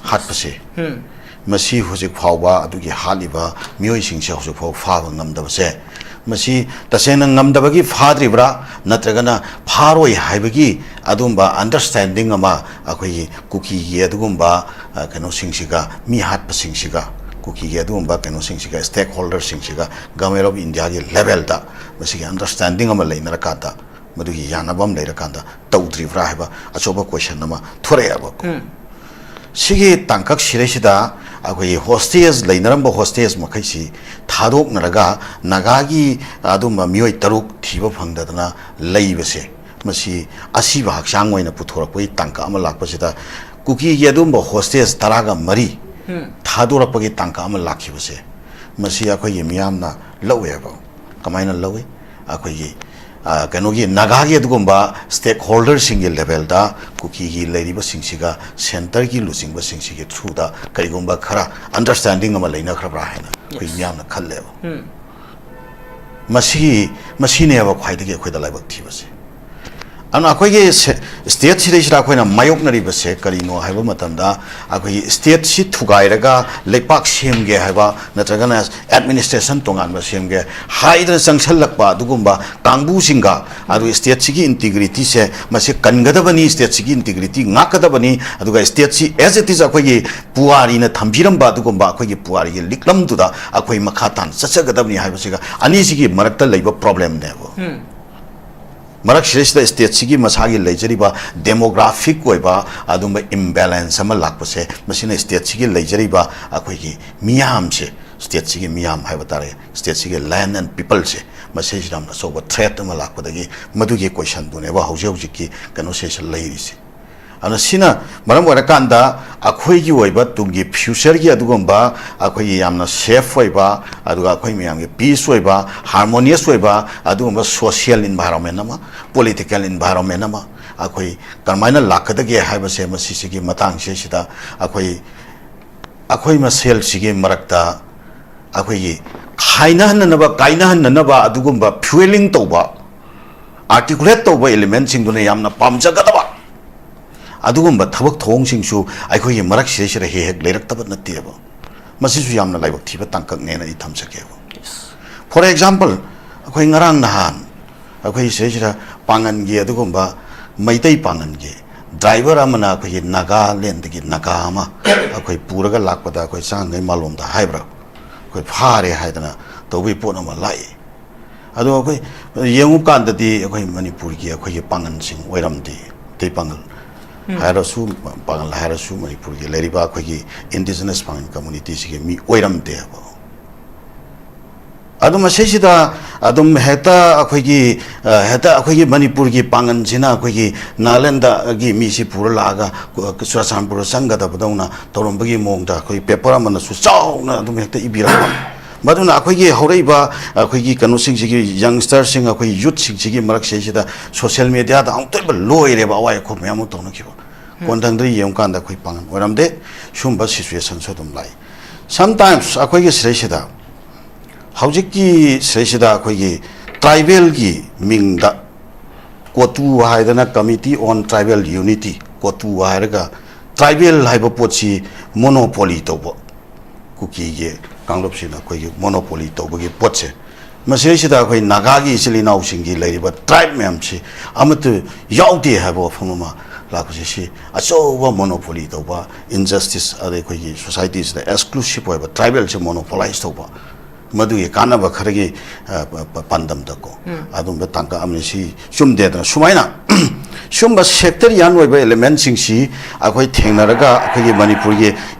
ꯍꯥꯠꯄꯁꯦ, ꯃꯁꯤ ꯍꯧꯖꯤꯛ ꯐꯥꯎꯕ ꯑꯗꯨꯒꯤ ꯍꯥꯠꯂꯤꯕ ꯃꯤꯑꯣꯏꯁꯤꯡꯁꯦ ꯍꯧꯖꯤꯛ ꯐꯥꯎꯕ ꯐꯥꯕ ꯉꯝꯗꯕꯁꯦ, ꯃꯁꯤ ꯇꯁꯦꯡꯅ ꯉꯝꯗꯕꯒꯤ ꯐꯥꯗ꯭ꯔꯤꯕ꯭ꯔꯥ, ꯅꯠꯇ꯭ꯔꯒꯅ ꯐꯥꯔꯣꯏ ꯍꯥꯏꯕꯒꯤ ꯑꯗꯨꯝꯕ ꯑꯟꯗꯔꯁ꯭ꯇꯦꯟꯗꯤꯡ ꯑꯃ ꯑꯩꯈꯣꯏꯒꯤ ꯀꯨꯀꯤꯒꯤ ꯑꯗꯨꯒꯨꯝꯕ, ꯑ, ꯀꯩꯅꯣꯁꯤꯡꯁꯤꯒ, ꯃꯤ ꯍꯥꯠꯄꯁꯤꯡꯁꯤꯒ, ꯀꯨꯀꯤꯒꯤ ꯑꯗꯨꯒꯨꯝꯕ ꯀꯩꯅꯣꯁꯤꯡꯁꯤꯒ, ꯁ꯭ꯇꯦꯛ ꯍꯣꯜꯗꯔꯁꯤꯡꯁꯤꯒ ꯒꯚꯔꯟꯃꯦꯟ ꯑꯣꯐ ꯏꯟꯗꯤꯌꯥꯒꯤ ꯂꯦꯚꯦꯜꯗ ꯃꯁꯤꯒꯤ ꯑꯟꯗꯔꯁ꯭ꯇꯦꯟꯗꯤꯡ ꯑꯃ ꯂꯩꯅꯔꯀꯥꯟꯗ, ꯃꯗꯨꯒꯤ ꯌꯥꯅꯕ ꯑꯃ ꯂꯩꯔꯀꯥꯟꯗ ꯇꯧꯗ꯭ꯔꯤꯕ꯭ꯔꯥ ꯍꯥꯏꯕ ꯑꯆꯧꯕ ꯀꯣꯏꯁꯟ ꯑꯃ ꯊꯣꯔꯛꯑꯦꯕꯀꯣ꯫ ꯁꯤꯒꯤ ꯇꯥꯡꯀꯛ ꯁꯤꯗꯩꯁꯤꯗ ꯑꯩꯈꯣꯏꯒꯤ ꯍꯣꯁꯇꯦꯖ ꯂꯩꯅꯔꯝꯕ ꯍꯣꯁꯇꯦꯖ ꯃꯈꯩꯁꯤ ꯊꯥꯗꯣꯛꯅꯔꯒ ꯅꯥꯒꯥꯒꯤ ꯑꯗꯨꯝꯕ ꯃꯤꯑꯣꯏ ꯇꯔꯨꯛ ꯊꯤꯕ ꯐꯪꯗꯗꯅ ꯂꯩꯕꯁꯦ, ꯃꯁꯤ ꯑꯁꯤꯕ ꯍꯛꯆꯥꯡ ꯑꯣꯏꯅ ꯄꯨꯊꯣꯔꯛꯄꯒꯤ ꯇꯥꯡꯀꯛ ꯑꯃ ꯂꯥꯛꯄꯁꯤꯗ, ꯀꯨꯀꯤꯒꯤ ꯑꯗꯨꯝꯕ ꯍꯣꯁꯇꯦꯖ ꯇꯔꯥꯒ ꯃꯔꯤ ꯊꯥꯗꯣꯔꯛꯄꯒꯤ ꯇꯥꯡꯀꯛ ꯑꯃ ꯂꯥꯛꯈꯤꯕꯁꯦ, ꯃꯁꯤ ꯑꯩꯈꯣꯏꯒꯤ ꯃꯤꯌꯥꯝꯅ ꯂꯧꯋꯦꯕ꯫ ꯀꯃꯥꯏꯅ ꯂꯧꯏ? ꯑꯩꯈꯣꯏꯒꯤ, ꯑ, ꯀꯩꯅꯣꯒꯤ ꯅꯥꯒꯥꯒꯤ ꯑꯗꯨꯒꯨꯝꯕ ꯁ꯭ꯇꯦꯛ ꯍꯣꯜꯗꯔꯁꯤꯡꯒꯤ ꯂꯦꯚꯦꯜꯗ ꯀꯨꯀꯤꯒꯤ ꯂꯩꯔꯤꯕꯁꯤꯡꯁꯤꯒ ꯁꯦꯟꯇꯔꯒꯤ ꯂꯨꯆꯤꯡꯕꯁꯤꯡꯁꯤꯒꯤ ꯊ꯭ꯔꯨꯗ ꯀꯔꯤꯒꯨꯝꯕ ꯈꯔ ꯑꯟꯗꯔꯁ꯭ꯇꯦꯟꯗꯤꯡ ꯑꯃ ꯂꯩꯅꯈ꯭ꯔꯕ꯭ꯔꯥ ꯍꯥꯏꯅ ꯑꯩꯈꯣꯏ ꯃꯤꯌꯥꯝꯅ ꯈꯜꯂꯦꯕ꯫ ꯃꯁꯤ, ꯃꯁꯤꯅꯦꯕ ꯈ꯭ꯋꯥꯏꯗꯒꯤ ꯑꯩꯈꯣꯏꯗ ꯂꯥꯏꯕꯛ ꯊꯤꯕꯁꯦ꯫ ꯑꯗꯨꯅ ꯑꯩꯈꯣꯏꯒꯤ ꯁꯦ-, ꯁ꯭ꯇꯦꯠꯁꯤꯗꯩꯁꯤꯗ ꯑꯩꯈꯣꯏꯅ ꯃꯥꯌꯣꯛꯅꯔꯤꯕꯁꯦ ꯀꯔꯤꯅꯣ ꯍꯥꯏꯕ ꯃꯇꯝꯗ, ꯑꯩꯈꯣꯏꯒꯤ ꯁ꯭ꯇꯦꯠꯁꯤ ꯊꯨꯒꯥꯏꯔꯒ ꯂꯩꯄꯥꯛ ꯁꯦꯝꯒꯦ ꯍꯥꯏꯕ, ꯅꯠꯇ꯭ꯔꯒꯅ ꯑꯦꯗꯃꯤꯅꯤꯁꯇ꯭ꯔꯦꯁꯟ ꯇꯣꯉꯥꯟꯕ ꯁꯦꯝꯒꯦ ꯍꯥꯏꯗꯅ ꯆꯪꯁꯜꯂꯛꯄ ꯑꯗꯨꯒꯨꯝꯕ ꯀꯥꯡꯕꯨꯁꯤꯡꯒ, ꯑꯗꯨ ꯁ꯭ꯇꯦꯠꯁꯤꯒꯤ ꯏꯟꯇꯤꯒ꯭ꯔꯤꯇꯤꯁꯦ ꯃꯁꯤ ꯀꯟꯒꯗꯕꯅꯤ, ꯁ꯭ꯇꯦꯠꯁꯤꯒꯤ ꯏꯟꯇꯤꯒ꯭ꯔꯤꯇꯤ ꯉꯥꯛꯀꯗꯕꯅꯤ, ꯑꯗꯨꯒ ꯁ꯭ꯇꯦꯠꯁꯤ as it is ꯑꯩꯈꯣꯏꯒꯤ ꯄꯨꯋꯥꯔꯤꯅ ꯊꯝꯕꯤꯔꯝꯕ ꯑꯗꯨꯒꯨꯝꯕ ꯑꯩꯈꯣꯏꯒꯤ ꯄꯨꯋꯥꯔꯤꯒꯤ ꯂꯤꯛꯂꯝꯗꯨꯗ ꯑꯩꯈꯣꯏ ꯃꯈꯥ ꯇꯥꯅ ꯆꯠꯆꯒꯗꯕꯅꯤ ꯍꯥꯏꯕꯁꯤꯒ ꯑꯅꯤꯁꯤꯒꯤ ꯃꯔꯛꯇ ꯂꯩꯕ ꯄ꯭ꯔꯣꯕ꯭ꯂꯦꯝꯅꯦꯕ꯫ ꯃꯔꯛꯁꯤꯗꯩꯁꯤꯗ ꯁ꯭ꯇꯦꯠꯁꯤꯒꯤ ꯃꯁꯥꯒꯤ ꯂꯩꯖꯔꯤꯕ ꯗꯦꯃꯣꯒ꯭ꯔꯥꯐꯤꯛ ꯑꯣꯏꯕ ꯑꯗꯨꯝꯕ ꯏꯝꯕꯦꯂꯦꯟꯁ ꯑꯃ ꯂꯥꯛꯄꯁꯦ, ꯃꯁꯤꯅ ꯁ꯭ꯇꯦꯠꯁꯤꯒꯤ ꯂꯩꯖꯔꯤꯕ ꯑꯩꯈꯣꯏꯒꯤ ꯃꯤꯌꯥꯝꯁꯦ ꯁ꯭ꯇꯦꯠꯁꯤꯒꯤ ꯃꯤꯌꯥꯝ ꯍꯥꯏꯕ ꯇꯥꯔꯦ, ꯁ꯭ꯇꯦꯠꯁꯤꯒꯤ land and peopleꯁꯦ, ꯃꯁꯤꯁꯤꯗ ꯌꯥꯝꯅ ꯑꯆꯧꯕ threat ꯑꯃ ꯂꯥꯛꯄꯗꯒꯤ ꯃꯗꯨꯒꯤ questionꯗꯨꯅꯦꯕ ꯍꯧꯖꯤꯛ ꯍꯧꯖꯤꯛꯀꯤ ꯀꯩꯅꯣꯁꯤꯗ ꯂꯩꯔꯤꯁꯦ꯫ ꯑꯗꯨꯅ ꯁꯤꯅ ꯃꯔꯝ ꯑꯣꯏꯔꯀꯥꯟꯗ ꯑꯩꯈꯣꯏꯒꯤ ꯑꯣꯏꯕ ꯇꯨꯡꯒꯤ futureꯒꯤ ꯑꯗꯨꯒꯨꯝꯕ ꯑꯩꯈꯣꯏꯒꯤ ꯌꯥꯝꯅ safe ꯑꯣꯏꯕ, ꯑꯗꯨꯒ ꯑꯩꯈꯣꯏ ꯃꯌꯥꯝꯒꯤ peace ꯑꯣꯏꯕ, harmonious ꯑꯣꯏꯕ ꯑꯗꯨꯒꯨꯝꯕ social environment ꯑꯃ, political environment ꯑꯃ ꯑꯩꯈꯣꯏ ꯀꯔꯝꯍꯥꯏꯅ ꯂꯥꯛꯀꯗꯒꯦ ꯍꯥꯏꯕꯁꯦ, ꯃꯁꯤꯁꯤꯒꯤ ꯃꯇꯥꯡꯁꯤꯗꯩꯁꯤꯗ ꯑꯩꯈꯣꯏ, ꯑꯩꯈꯣꯏ ꯃꯁꯦꯜꯁꯤꯒꯤ ꯃꯔꯛꯇ ꯑꯩꯈꯣꯏꯒꯤ ꯈꯥꯏꯅꯍꯟꯅꯅꯕ, ꯀꯥꯏꯅꯍꯟꯅꯅꯕ ꯑꯗꯨꯒꯨꯝꯕ fueling ꯇꯧꯕ, articulate ꯇꯧꯕ elementꯁꯤꯡꯗꯨꯅ ꯌꯥꯝꯅ ꯄꯥꯝꯖꯒꯗꯕ ꯑꯗꯨꯒꯨꯝꯕ ꯊꯕꯛ ꯊꯧꯑꯣꯡꯁꯤꯡꯁꯨ ꯑꯩꯈꯣꯏꯒꯤ ꯃꯔꯛꯁꯤꯗꯩꯁꯤꯗ ꯍꯦꯛ ꯍꯦꯛ ꯂꯩꯔꯛꯇꯕ ꯅꯠꯇꯦꯕ꯫ ꯃꯁꯤꯁꯨ ꯌꯥꯝꯅ ꯂꯥꯏꯕꯛ ꯊꯤꯕ ꯇꯥꯡꯀꯛꯅꯦꯅ ꯑꯩ ꯊꯝꯖꯒꯦꯕ꯫ For example, ꯑꯩꯈꯣꯏ ꯉꯔꯥꯡ ꯅꯍꯥꯟ ꯑꯩꯈꯣꯏ ꯁꯤꯗꯩꯁꯤꯗ ꯄꯥꯡꯒꯟꯒꯤ ꯑꯗꯨꯒꯨꯝꯕ ꯃꯩꯇꯩ ꯄꯥꯡꯒꯟꯒꯤ driver ꯑꯃꯅ ꯑꯩꯈꯣꯏꯒꯤ ꯅꯥꯒꯥꯂꯦꯟꯗꯒꯤ ꯅꯥꯒꯥ ꯑꯃ ꯑꯩꯈꯣꯏ ꯄꯨꯔꯒ ꯂꯥꯛꯄꯗ, ꯑꯩꯈꯣꯏ ꯆꯥꯡꯈꯩ ꯃꯥꯂꯣꯝꯗ ꯍꯥꯏꯕ꯭ꯔꯥ, ꯑꯩꯈꯣꯏ ꯐꯥꯔꯦ ꯍꯥꯏꯗꯅ ꯇꯧꯕꯒꯤ ꯄꯣꯠ ꯑꯃ ꯂꯥꯛꯏ꯫ ꯑꯗꯣ ꯑꯩꯈꯣꯏ ꯌꯦꯡꯉꯨ ꯀꯥꯟꯗꯗꯤ ꯑꯩꯈꯣꯏ ꯃꯅꯤꯄꯨꯔꯒꯤ ꯑꯩꯈꯣꯏꯒꯤ ꯄꯥꯡꯒꯟꯁꯤꯡ ꯑꯣꯏꯔꯝꯗꯦ꯫ ꯃꯩꯇꯩ ꯄꯥꯡꯒꯜ ꯍꯥꯏꯔꯁꯨ, ꯄꯥꯡꯒꯜ ꯍꯥꯏꯔꯁꯨ ꯃꯅꯤꯄꯨꯔꯒꯤ ꯂꯩꯔꯤꯕ ꯑꯩꯈꯣꯏꯒꯤ indigenous ꯄꯥꯡꯒꯜ communityꯁꯤꯒꯤ ꯃꯤ ꯑꯣꯏꯔꯝꯗꯦꯕ꯫ ꯑꯗꯨꯝ ꯃꯁꯤꯁꯤꯗ ꯑꯗꯨꯝ ꯍꯦꯛꯇ ꯑꯩꯈꯣꯏꯒꯤ, ꯑ, ꯍꯦꯛꯇ ꯑꯩꯈꯣꯏꯒꯤ ꯃꯅꯤꯄꯨꯔꯒꯤ ꯄꯥꯡꯒꯜꯁꯤꯅ ꯑꯩꯈꯣꯏꯒꯤ ꯅꯥꯒꯥꯂꯦꯟꯗꯒꯤ ꯃꯤꯁꯤ ꯄꯨꯔ ꯂꯥꯛꯑꯒ ꯀꯨ-, ꯆꯨꯔꯥꯆꯥꯟꯄꯨꯔꯗ ꯆꯪꯒꯗꯕꯗꯧꯅ ꯇꯧꯔꯝꯕꯒꯤ ꯃꯑꯣꯡꯗ ꯑꯩꯈꯣꯏ paper ꯑꯃꯅꯁꯨ ꯆꯥꯎꯅ ꯑꯗꯨꯝ ꯍꯦꯛꯇ ꯏꯕꯤꯔꯛꯄ꯫ ꯃꯗꯨꯅ ꯑꯩꯈꯣꯏꯒꯤ ꯍꯧꯔꯛꯏꯕ ꯑꯩꯈꯣꯏꯒꯤ ꯀꯩꯅꯣꯁꯤꯡꯁꯤꯒꯤ, youngsterꯁꯤꯡ, ꯑꯩꯈꯣꯏ youthꯁꯤꯡꯁꯤꯒꯤ ꯃꯔꯛꯁꯤꯗꯩꯁꯤꯗ social mediaꯗ ꯑꯃꯨꯛꯇ ꯑꯣꯏꯕ ꯂꯣꯏꯔꯦꯕ, ꯑꯋꯥꯏ ꯑꯈꯨꯝ ꯃꯌꯥꯝ ꯑꯃ ꯇꯧꯅꯈꯤꯕ꯫ ꯀꯣꯟꯊꯪꯗ ꯌꯦꯡꯉꯨꯀꯥꯟꯗ ꯑꯩꯈꯣꯏ ꯄꯥꯡꯒꯜ ꯑꯣꯏꯔꯝꯗꯦ꯫ ꯁꯨꯝꯕ situationꯁꯨ ꯑꯗꯨꯝ ꯂꯥꯛꯏ꯫ Sometimes ꯑꯩꯈꯣꯏꯒꯤ ꯁꯤꯗꯩꯁꯤꯗ, ꯍꯧꯖꯤꯛꯀꯤ ꯁꯤꯗꯩꯁꯤꯗ ꯑꯩꯈꯣꯏꯒꯤ tribalꯒꯤ ꯃꯤꯡꯗ ꯀꯣꯇꯨ ꯍꯥꯏꯗꯅ, Committee on Tribal Unity, ꯀꯣꯇꯨ ꯍꯥꯏꯔꯒ tribal ꯍꯥꯏꯕ ꯄꯣꯠꯁꯤ monopoly ꯇꯧꯕ, ꯀꯨꯀꯤꯒꯤ ꯀꯥꯡꯂꯨꯞꯁꯤꯅ ꯑꯩꯈꯣꯏꯒꯤ monopoly ꯇꯧꯕꯒꯤ ꯄꯣꯠꯁꯦ, ꯃꯁꯤꯗꯩꯁꯤꯗ ꯑꯩꯈꯣꯏ ꯅꯥꯒꯥꯒꯤ ꯏꯆꯤꯜ ꯏꯅꯥꯎꯁꯤꯡꯒꯤ ꯂꯩꯔꯤꯕ tribe ꯃꯌꯥꯝꯁꯤ ꯑꯃꯠꯇ ꯌꯥꯎꯗꯦ ꯍꯥꯏꯕ ꯋꯥꯐꯝ ꯑꯃ ꯂꯥꯛꯄꯁꯦ, ꯁꯤ ꯑꯆꯧꯕ monopoly ꯇꯧꯕ injustice, ꯑꯗꯩ ꯑꯩꯈꯣꯏꯒꯤ societyꯁꯤꯗ exclusive ꯑꯣꯏꯕ tribalꯁꯦ monopolize ꯇꯧꯕ, ꯃꯗꯨꯒꯤ ꯀꯥꯟꯅꯕ ꯈꯔꯒꯤ, ꯑ, ꯄ-, ꯄ-, ꯄꯥꯟꯗꯝꯗꯀꯣ, ꯑꯗꯨꯝꯕ ꯇꯥꯡꯀꯛ ꯑꯃꯅꯤ꯫ ꯁꯤ ꯆꯨꯝꯗꯦꯗꯅ꯫ ꯁꯨꯃꯥꯏꯅ ꯁꯨꯝꯕ sectarian ꯑꯣꯏꯕ elementꯁꯤꯡꯁꯤ ꯑꯩꯈꯣꯏ ꯊꯦꯡꯅꯔꯒ ꯑꯩꯈꯣꯏꯒꯤ ꯃꯅꯤꯄꯨꯔꯒꯤ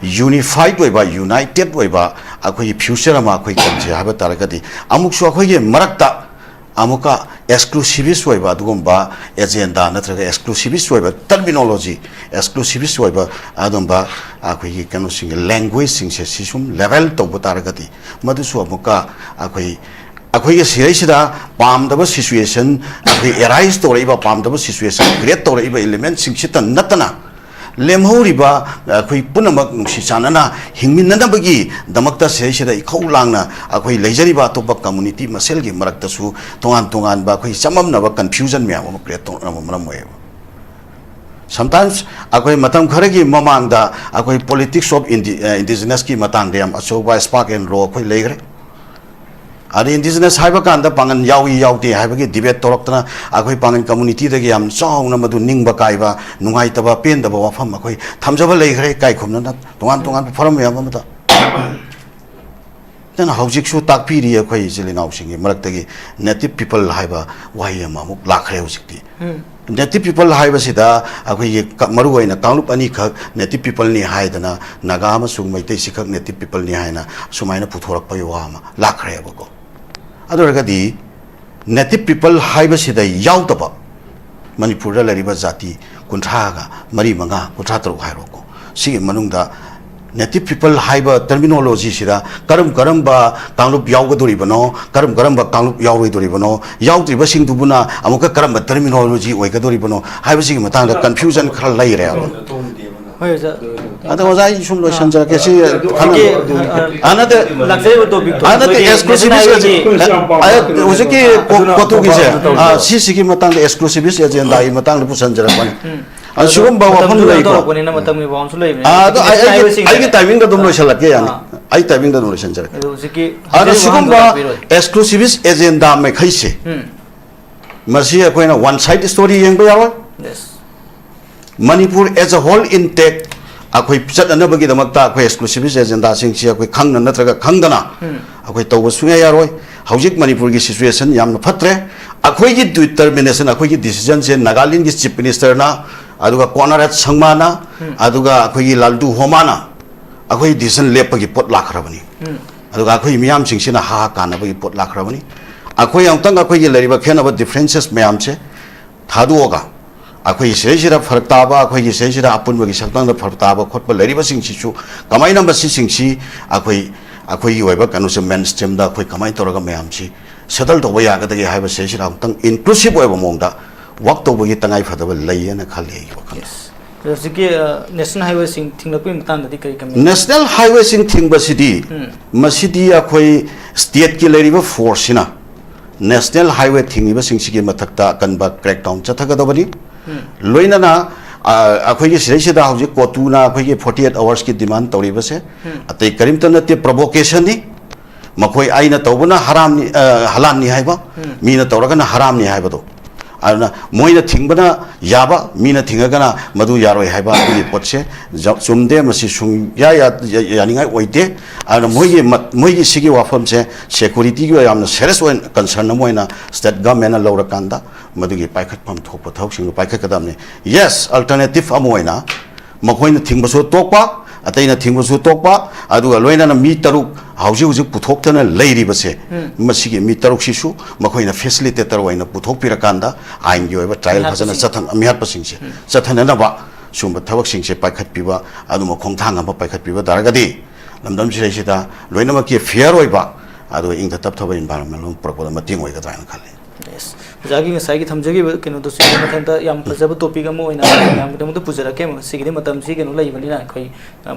unified ꯑꯣꯏꯕ, united ꯑꯣꯏꯕ ꯑꯩꯈꯣꯏꯒꯤ future ꯑꯃ ꯑꯩꯈꯣꯏ ꯀꯟꯁꯦ ꯍꯥꯏꯕ ꯇꯥꯔꯒꯗꯤ, ꯑꯃꯨꯛꯁꯨ ꯑꯩꯈꯣꯏꯒꯤ ꯃꯔꯛꯇ ꯑꯃꯨꯛꯀ exclusivist ꯑꯣꯏꯕ ꯑꯗꯨꯒꯨꯝꯕ agenda ꯅꯠꯇ꯭ꯔꯒ exclusivist ꯑꯣꯏꯕ terminology, exclusivist ꯑꯣꯏꯕ ꯑꯗꯨꯝꯕ ꯑꯩꯈꯣꯏꯒꯤ ꯀꯩꯅꯣꯁꯤꯡꯒꯤ languageꯁꯤꯡꯁꯦ ꯁꯤ ꯁꯨꯝ level ꯇꯧꯕ ꯇꯥꯔꯒꯗꯤ, ꯃꯗꯨꯁꯨ ꯑꯃꯨꯛꯀ ꯑꯩꯈꯣꯏ ꯑꯩꯈꯣꯏꯒꯤ ꯁꯤꯗꯩꯁꯤꯗ ꯄꯥꯝꯗꯕ situation, ꯑꯩꯈꯣꯏ arise ꯇꯧꯔꯛꯏꯕ ꯄꯥꯝꯗꯕ situation create ꯇꯧꯔꯛꯏꯕ elementꯁꯤꯡꯁꯤꯇ ꯅꯠꯇꯅ, ꯂꯦꯝꯍꯧꯔꯤꯕ ꯑꯩꯈꯣꯏ ꯄꯨꯝꯅꯃꯛ ꯅꯨꯡꯁꯤ ꯆꯥꯟꯅꯅ ꯍꯤꯡꯃꯤꯟꯅꯅꯕꯒꯤꯗꯃꯛꯇ ꯁꯤꯗꯩꯁꯤꯗ ꯏꯈꯧ ꯂꯥꯡꯅ ꯑꯩꯈꯣꯏ ꯂꯩꯖꯔꯤꯕ ꯑꯇꯣꯞꯄ community ꯃꯁꯦꯜꯒꯤ ꯃꯔꯛꯇꯁꯨ ꯇꯣꯉꯥꯟ ꯇꯣꯉꯥꯟꯕ ꯑꯩꯈꯣꯏ ꯆꯃꯝꯅꯕ, confusion ꯃꯌꯥꯝ ꯑꯃ create ꯇꯧꯅꯕ ꯃꯔꯝ ꯑꯣꯏꯌꯦꯕ꯫ Sometimes ꯑꯩꯈꯣꯏ ꯃꯇꯝ ꯈꯔꯒꯤ ꯃꯃꯥꯡꯗ ꯑꯩꯈꯣꯏ politics of indi-, ꯑ, indigenousꯀꯤ ꯃꯇꯥꯡꯗ ꯌꯥꯝ ꯑꯆꯧꯕ spark and row ꯑꯩꯈꯣꯏ ꯂꯩꯈ꯭ꯔꯦ꯫ ꯑꯗꯩ indigenous ꯍꯥꯏꯕ ꯀꯥꯟꯗ ꯄꯥꯡꯒꯜ ꯌꯥꯎꯏ ꯌꯥꯎꯗꯦ ꯍꯥꯏꯕꯒꯤ debate ꯇꯧꯔꯛꯇꯅ ꯑꯩꯈꯣꯏ ꯄꯥꯡꯒꯜ communityꯗꯒꯤ ꯌꯥꯝ ꯆꯥꯎꯅ ꯃꯗꯨ ꯅꯤꯡꯕ ꯀꯥꯏꯕ, ꯅꯨꯡꯉꯥꯏꯇꯕ, ꯄꯦꯟꯗꯕ ꯋꯥꯐꯝ ꯑꯩꯈꯣꯏ ꯊꯝꯖꯕ ꯂꯩꯈ꯭ꯔꯦ, ꯏꯀꯥꯏ ꯈꯨꯝꯅꯅ ꯇꯣꯉꯥꯟ ꯇꯣꯉꯥꯟꯕ ꯐꯣꯔꯝ ꯃꯌꯥꯝ ꯑꯃꯗ꯫ ꯑꯗꯨꯅ ꯍꯧꯖꯤꯛꯁꯨ ꯇꯥꯛꯄꯤꯔꯤ ꯑꯩꯈꯣꯏ ꯏꯆꯤꯜ ꯏꯅꯥꯎꯁꯤꯡꯒꯤ ꯃꯔꯛꯇꯒꯤ native people ꯍꯥꯏꯕ ꯋꯥꯍꯩ ꯑꯃ ꯑꯃꯨꯛ ꯂꯥꯛꯈ꯭ꯔꯦ ꯍꯧꯖꯤꯛꯇꯤ꯫ Native people ꯍꯥꯏꯕꯁꯤꯗ ꯑꯩꯈꯣꯏꯒꯤ ꯀ-, ꯃꯔꯨ ꯑꯣꯏꯅ ꯀꯥꯡꯂꯨꯞ ꯑꯅꯤꯈꯛ native peopleꯅꯤ ꯍꯥꯏꯗꯅ ꯅꯥꯒꯥ ꯑꯃꯁꯨꯡ ꯃꯩꯇꯩꯁꯤꯈꯛ native peopleꯅꯤ ꯍꯥꯏꯅ ꯁꯨꯃꯥꯏꯅ ꯄꯨꯊꯣꯔꯛꯄꯒꯤ ꯋꯥ ꯑꯃ ꯂꯥꯛꯈ꯭ꯔꯦꯕꯀꯣ꯫ ꯑꯗꯨ ꯑꯣꯏꯔꯒꯗꯤ native people ꯍꯥꯏꯕꯁꯤꯗ ꯌꯥꯎꯗꯕ ꯃꯅꯤꯄꯨꯔꯗ ꯂꯩꯔꯤꯕ ꯖꯥꯇꯤ ꯀꯨꯟꯊ꯭ꯔꯥꯒ ꯃꯔꯤ, ꯃꯉꯥ, ꯀꯨꯟꯊ꯭ꯔꯥ ꯇꯔꯨꯛ ꯍꯥꯏꯔꯣꯀꯣ, ꯁꯤꯒꯤ ꯃꯅꯨꯡꯗ native people ꯍꯥꯏꯕ terminologyꯁꯤꯗ ꯀꯔꯝ ꯀꯔꯝꯕ ꯀꯥꯡꯂꯨꯞ ꯌꯥꯎꯒꯗꯣꯔꯤꯕꯅꯣ, ꯀꯔꯝ ꯀꯔꯝꯕ ꯀꯥꯡꯂꯨꯞ ꯌꯥꯎꯔꯣꯏꯗꯣꯔꯤꯕꯅꯣ, ꯌꯥꯎꯗ꯭ꯔꯤꯕꯁꯤꯡꯗꯨꯕꯨꯅ ꯑꯃꯨꯛꯀ ꯀꯔꯝꯕ terminology ꯑꯣꯏꯒꯗꯣꯔꯤꯕꯅꯣ ꯍꯥꯏꯕꯁꯤꯒꯤ ꯃꯇꯥꯡꯗ confusion ꯈꯔ ꯂꯩꯔꯦꯕ꯫ ꯍꯣꯏ, ꯑꯣꯖꯥ꯫ ꯑꯗꯣ ꯑꯣꯖꯥ, ꯑꯩ ꯁꯨꯝ ꯂꯣꯏꯁꯤꯟꯖꯔꯛꯀꯦ꯫ ꯁꯤ ꯍꯧꯖꯤꯛꯀꯤ, ꯑ, ꯍꯥꯟꯅꯗ ꯂꯥꯛꯆꯔꯤꯕ topicꯇꯣ ꯍꯥꯟꯅꯗꯤ ꯑꯩꯈꯣꯏꯒꯤ exclusivist nationality agenda, ꯑ, ꯍꯧꯖꯤꯛꯀꯤ ꯀꯣ-, ꯀꯣꯇꯨꯒꯤꯁꯦ, ꯑ, ꯁꯤꯁꯤꯒꯤ ꯃꯇꯥꯡꯗ exclusivist agendaꯒꯤ ꯃꯇꯥꯡꯗ ꯄꯨꯁꯤꯟꯖꯔꯛꯄꯅꯤ꯫ ꯎꯝ꯫ ꯑ, ꯑꯗꯣ ꯁꯤꯒꯨꯝꯕ ꯃꯇꯝꯁꯨ ꯋꯥꯐꯝ ꯀꯩꯅꯣ ꯂꯩꯀꯣ꯫ ꯇꯧꯔꯛꯄꯅꯤꯅ, ꯃꯇꯝꯒꯤ ꯋꯥꯐꯝꯁꯨ ꯂꯩꯕꯅꯤꯅ, ꯑ, ꯑꯗꯣ ꯑꯩ, ꯍꯥꯏꯕꯁꯤꯡꯁꯦ ꯑꯩꯒꯤ, ꯑꯩꯒꯤ timingꯗ ꯑꯗꯨꯝ ꯂꯣꯏꯁꯤꯜꯂꯛꯀꯦ, ꯌꯥꯅꯤ꯫ ꯑꯥ꯫ ꯑꯩ timingꯗ ꯑꯗꯨꯝ ꯂꯣꯏꯁꯤꯟꯖꯔꯛꯀꯦ꯫ ꯑꯗꯣ ꯍꯧꯖꯤꯛꯀꯤ ꯑꯗꯣ ꯍꯧꯖꯤꯛ ꯁꯤꯒꯨꯝꯕ ꯋꯥꯍꯪꯗꯣ ꯂꯥꯛꯄꯤꯔꯣꯏ꯫ Exclusivist agenda ꯃꯈꯩꯁꯦ, ꯎꯝ꯫ ꯃꯁꯤ ꯑꯩꯈꯣꯏꯅ one side story ꯌꯦꯡꯕ ꯌꯥꯔꯣꯏ꯫ Yes꯫ Manipur as a whole intact ꯑꯩꯈꯣꯏ ꯆꯠꯅꯅꯕꯒꯤꯗꯃꯛꯇ ꯑꯩꯈꯣꯏ exclusivist agendaꯁꯤꯡꯁꯤ ꯑꯩꯈꯣꯏ ꯈꯪꯅ ꯅꯠꯇ꯭ꯔꯒ ꯈꯪꯗꯅ ꯎꯝ꯫ ꯑꯩꯈꯣꯏ ꯇꯧꯕ ꯁꯨꯡꯌꯥ ꯌꯥꯔꯣꯏ꯫ ꯍꯧꯖꯤꯛ ꯃꯅꯤꯄꯨꯔꯒꯤ situation ꯌꯥꯝꯅ ꯐꯠꯇ꯭ꯔꯦ꯫ ꯑꯩꯈꯣꯏꯒꯤ ꯗꯤꯇꯔꯃꯤꯅꯦꯁꯟ, ꯑꯩꯈꯣꯏꯒꯤ ꯗꯤꯁꯤꯖꯟꯁꯦ ꯅꯥꯒꯥꯂꯦꯟꯒꯤ ꯆꯤꯐ ꯃꯤꯅꯤꯁꯇꯔꯅ, ꯑꯗꯨꯒ ꯀꯣꯅꯔꯦꯠ ꯁꯪꯃꯥꯅ, ꯑꯗꯨꯒ ꯑꯩꯈꯣꯏꯒꯤ ꯂꯥꯜꯗꯨ ꯍꯣꯃꯥꯅ ꯑꯩꯈꯣꯏ ꯗꯤꯁꯤꯖꯟ ꯂꯦꯞꯄꯒꯤ ꯄꯣꯠ ꯂꯥꯛꯈ꯭ꯔꯕꯅꯤ꯫ ꯑꯗꯨꯒ ꯑꯩꯈꯣꯏ ꯃꯤꯌꯥꯝꯁꯤꯡꯁꯤꯅ ꯍꯥ ꯍꯥ ꯀꯥꯟꯅꯕꯒꯤ ꯄꯣꯠ ꯂꯥꯛꯈ꯭ꯔꯕꯅꯤ꯫ ꯑꯩꯈꯣꯏ ꯑꯃꯨꯛꯇꯪ ꯑꯩꯈꯣꯏꯒꯤ ꯂꯩꯔꯤꯕ ꯈꯦꯠꯅꯕ, ꯗꯤꯐ꯭ꯔꯦꯟꯁꯦꯁ ꯃꯌꯥꯝꯁꯦ ꯊꯥꯗꯣꯛꯑꯒ, ꯑꯩꯈꯣꯏꯒꯤ ꯁꯤꯗꯩꯁꯤꯗ ꯐꯔꯛ ꯇꯥꯕ, ꯑꯩꯈꯣꯏꯒꯤ ꯁꯤꯗꯩꯁꯤꯗ ꯑꯄꯨꯟꯕꯒꯤ ꯁꯛꯇꯝꯗ ꯐꯔꯛ ꯇꯥꯕ ꯈꯣꯠꯄ ꯂꯩꯔꯤꯕꯁꯤꯡꯁꯤꯁꯨ ꯀꯃꯥꯏꯅ ꯃꯁꯤꯁꯤꯡꯁꯤ ꯑꯩꯈꯣꯏ, ꯑꯩꯈꯣꯏꯒꯤ ꯑꯣꯏꯕ ꯀꯩꯅꯣꯁꯦ, ꯃꯦꯟ ꯁ꯭ꯇ꯭ꯔꯤꯝꯗ ꯑꯩꯈꯣꯏ ꯀꯃꯥꯏꯅ ꯇꯧꯔꯒ ꯃꯌꯥꯝꯁꯤ ꯁꯦꯇꯜ ꯇꯧꯕ ꯌꯥꯒꯗꯒꯦ ꯍꯥꯏꯕ ꯁꯤꯗꯩꯁꯤꯗ ꯑꯃꯨꯛꯇꯪ ꯏꯟꯀ꯭ꯂꯨꯁꯤꯞ ꯑꯣꯏꯕ ꯃꯑꯣꯡꯗ ꯋꯥꯛ ꯇꯧꯕꯒꯤ ꯇꯉꯥꯏ ꯐꯗꯕ ꯂꯩꯌꯦꯅ ꯈꯜꯂꯤ ꯑꯩꯒꯤ ꯋꯥꯈꯜꯗ꯫ ꯑꯗꯣ ꯍꯧꯖꯤꯛꯀꯤ ꯅꯦꯁꯅꯦꯜ ꯍꯥꯏꯋꯦꯁꯤꯡ ꯊꯤꯡꯂꯛꯄꯒꯤ ꯃꯇꯥꯡꯗꯗꯤ ꯀꯔꯤ ꯀꯃꯦꯟ? ꯅꯦꯁꯅꯦꯜ ꯍꯥꯏꯋꯦꯁꯤꯡ ꯊꯤꯡꯕꯁꯤꯗꯤ ꯃꯁꯤꯗꯤ ꯑꯩꯈꯣꯏ ꯁ꯭ꯇꯦꯠꯀꯤ ꯂꯩꯔꯤꯕ ꯐꯣꯔꯁꯁꯤꯅ ꯅꯦꯁꯅꯦꯜ ꯍꯥꯏꯋꯦ ꯊꯤꯡꯉꯤꯕꯁꯤꯡꯁꯤꯒꯤ ꯃꯊꯛꯇ ꯑꯀꯟꯕ ꯀ꯭ꯔꯦꯛꯗꯥꯎꯟ ꯆꯠꯊꯒꯗꯕꯅꯤ꯫ ꯂꯣꯏꯅꯅ, ꯑ, ꯑꯩꯈꯣꯏꯒꯤ ꯁꯤꯗꯩꯁꯤꯗ ꯍꯧꯖꯤꯛ ꯀꯣꯇꯨꯅ ꯑꯩꯈꯣꯏꯒꯤ ꯐꯣꯔꯇꯤ ꯑꯩꯠ ꯑꯋꯥꯔꯁꯀꯤ ꯗꯤꯃꯥꯟ ꯇꯧꯔꯤꯕꯁꯦ ꯑꯇꯩ ꯀꯔꯤꯝꯇ ꯅꯠꯇꯦ, ꯄ꯭ꯔꯣꯚꯣꯀꯦꯁꯟꯅꯤ꯫ ꯃꯈꯣꯏ ꯑꯩꯅ ꯇꯧꯕꯅ ꯍꯔꯥꯝꯅꯤ, ꯑ, ꯍꯂꯥꯟꯅꯤ ꯍꯥꯏꯕ, ꯃꯤꯅ ꯇꯧꯔꯒꯅ ꯍꯔꯥꯝꯅꯤ ꯍꯥꯏꯕꯗꯣ꯫ ꯑꯗꯨꯅ ꯃꯣꯏꯅ ꯊꯤꯡꯕꯅ ꯌꯥꯕ, ꯃꯤꯅ ꯊꯤꯡꯉꯒꯅ ꯃꯗꯨ ꯌꯥꯔꯣꯏ ꯍꯥꯏꯕ ꯑꯗꯨꯒꯤ ꯄꯣꯠꯁꯦ ꯖ-, ꯆꯨꯝꯗꯦ, ꯃꯁꯤ ꯁꯨꯡꯌꯥ ꯌꯥ-, ꯌꯥ-, ꯌꯥꯅꯤꯡꯉꯥꯏ ꯑꯣꯏꯗꯦ꯫ ꯑꯗꯨꯅ ꯃꯣꯏꯒꯤ ꯃꯠ-, ꯃꯣꯏꯒꯤ ꯁꯤꯒꯤ ꯋꯥꯐꯝꯁꯦ ꯁꯦꯀꯨꯔꯤꯇꯤꯒꯤ ꯑꯣꯏ ꯌꯥꯝꯅ ꯁꯦꯔꯤꯌꯁ ꯑꯣꯏꯅ ꯀꯟꯁꯔꯟ ꯑꯃ ꯑꯣꯏꯅ ꯁ꯭ꯇꯦꯠ ꯒꯚꯔꯟꯃꯦꯟꯅ ꯂꯧꯔꯀꯥꯟꯗ ꯃꯗꯨꯒꯤ ꯄꯥꯏꯈꯠꯐꯝ ꯊꯣꯛꯄ ꯊꯕꯛꯁꯤꯡꯗꯨ ꯄꯥꯏꯈꯠꯀꯗꯕꯅꯤ꯫ ꯌꯦꯁ, ꯑꯜꯇꯔꯅꯦꯇꯤꯚ ꯑꯃ ꯑꯣꯏꯅ ꯃꯈꯣꯏꯅ ꯊꯤꯡꯕꯁꯨ ꯇꯣꯛꯄ, ꯑꯇꯩꯅ ꯊꯤꯡꯕꯁꯨ ꯇꯣꯛꯄ, ꯑꯗꯨꯒ ꯂꯣꯏꯅꯅ ꯃꯤ ꯇꯔꯨꯛ ꯍꯧꯖꯤꯛ ꯍꯧꯖꯤꯛ ꯄꯨꯊꯣꯛꯇꯅ ꯂꯩꯔꯤꯕꯁꯦ, ꯃꯁꯤꯒꯤ ꯃꯤ ꯇꯔꯨꯛꯁꯤꯁꯨ ꯃꯈꯣꯏꯅ ꯐꯦꯁꯤꯂꯤꯇꯦꯇꯔ ꯑꯣꯏꯅ ꯄꯨꯊꯣꯛꯄꯤꯔꯀꯥꯟꯗ ꯑꯥꯏꯟꯒꯤ ꯑꯣꯏꯕ ꯇ꯭ꯔꯥꯌꯦꯜ ꯐꯖꯅ ꯃꯤꯍꯥꯠꯄꯁꯤꯡ꯫ ꯆꯠꯊꯟ-, ꯃꯤꯍꯥꯠꯄꯁꯤꯡꯁꯦ ꯆꯠꯊꯅꯅꯕ ꯁꯤꯒꯨꯝꯕ ꯊꯕꯛꯁꯤꯡꯁꯦ ꯄꯥꯏꯈꯠꯄꯤꯕ, ꯑꯗꯨꯝꯕ ꯈꯣꯡꯊꯥꯡ ꯑꯃ ꯄꯥꯏꯈꯠꯄꯤꯕ ꯇꯥꯔꯒꯗꯤ ꯂꯝꯗꯝꯁꯤꯗꯩꯁꯤꯗ ꯂꯣꯏꯅꯃꯛꯀꯤ ꯐꯤꯌꯔ ꯑꯣꯏꯕ, ꯑꯗꯨꯒ ꯏꯪ ꯇꯞꯊꯕ ꯏꯟꯚꯥꯏꯔꯣꯟꯃꯦꯟ ꯑꯃ ꯄꯨꯔꯛꯄꯗ ꯃꯇꯦꯡ ꯑꯣꯏꯒꯗ꯭ꯔꯥ ꯍꯥꯏꯅ ꯈꯜꯂꯤ꯫ ꯌꯦꯁ, ꯑꯣꯖꯥꯒꯤ ꯉꯁꯥꯏꯒꯤ ꯊꯝꯖꯈꯤꯕ ꯀꯩꯅꯣꯗꯨꯁꯨ ꯃꯊꯪꯗ ꯌꯥꯝ ꯐꯖꯕ ꯇꯣꯄꯤꯛ ꯑꯃ ꯑꯣꯏꯅ ꯃꯌꯥꯝꯒꯤꯗꯃꯛꯇ ꯄꯨꯖꯔꯛꯀꯦ꯫ ꯃꯁꯤꯒꯤꯗꯤ ꯃꯇꯝꯁꯤ ꯀꯩꯅꯣ ꯂꯩꯕꯅꯤꯅ ꯑꯩꯈꯣꯏ, ꯑ,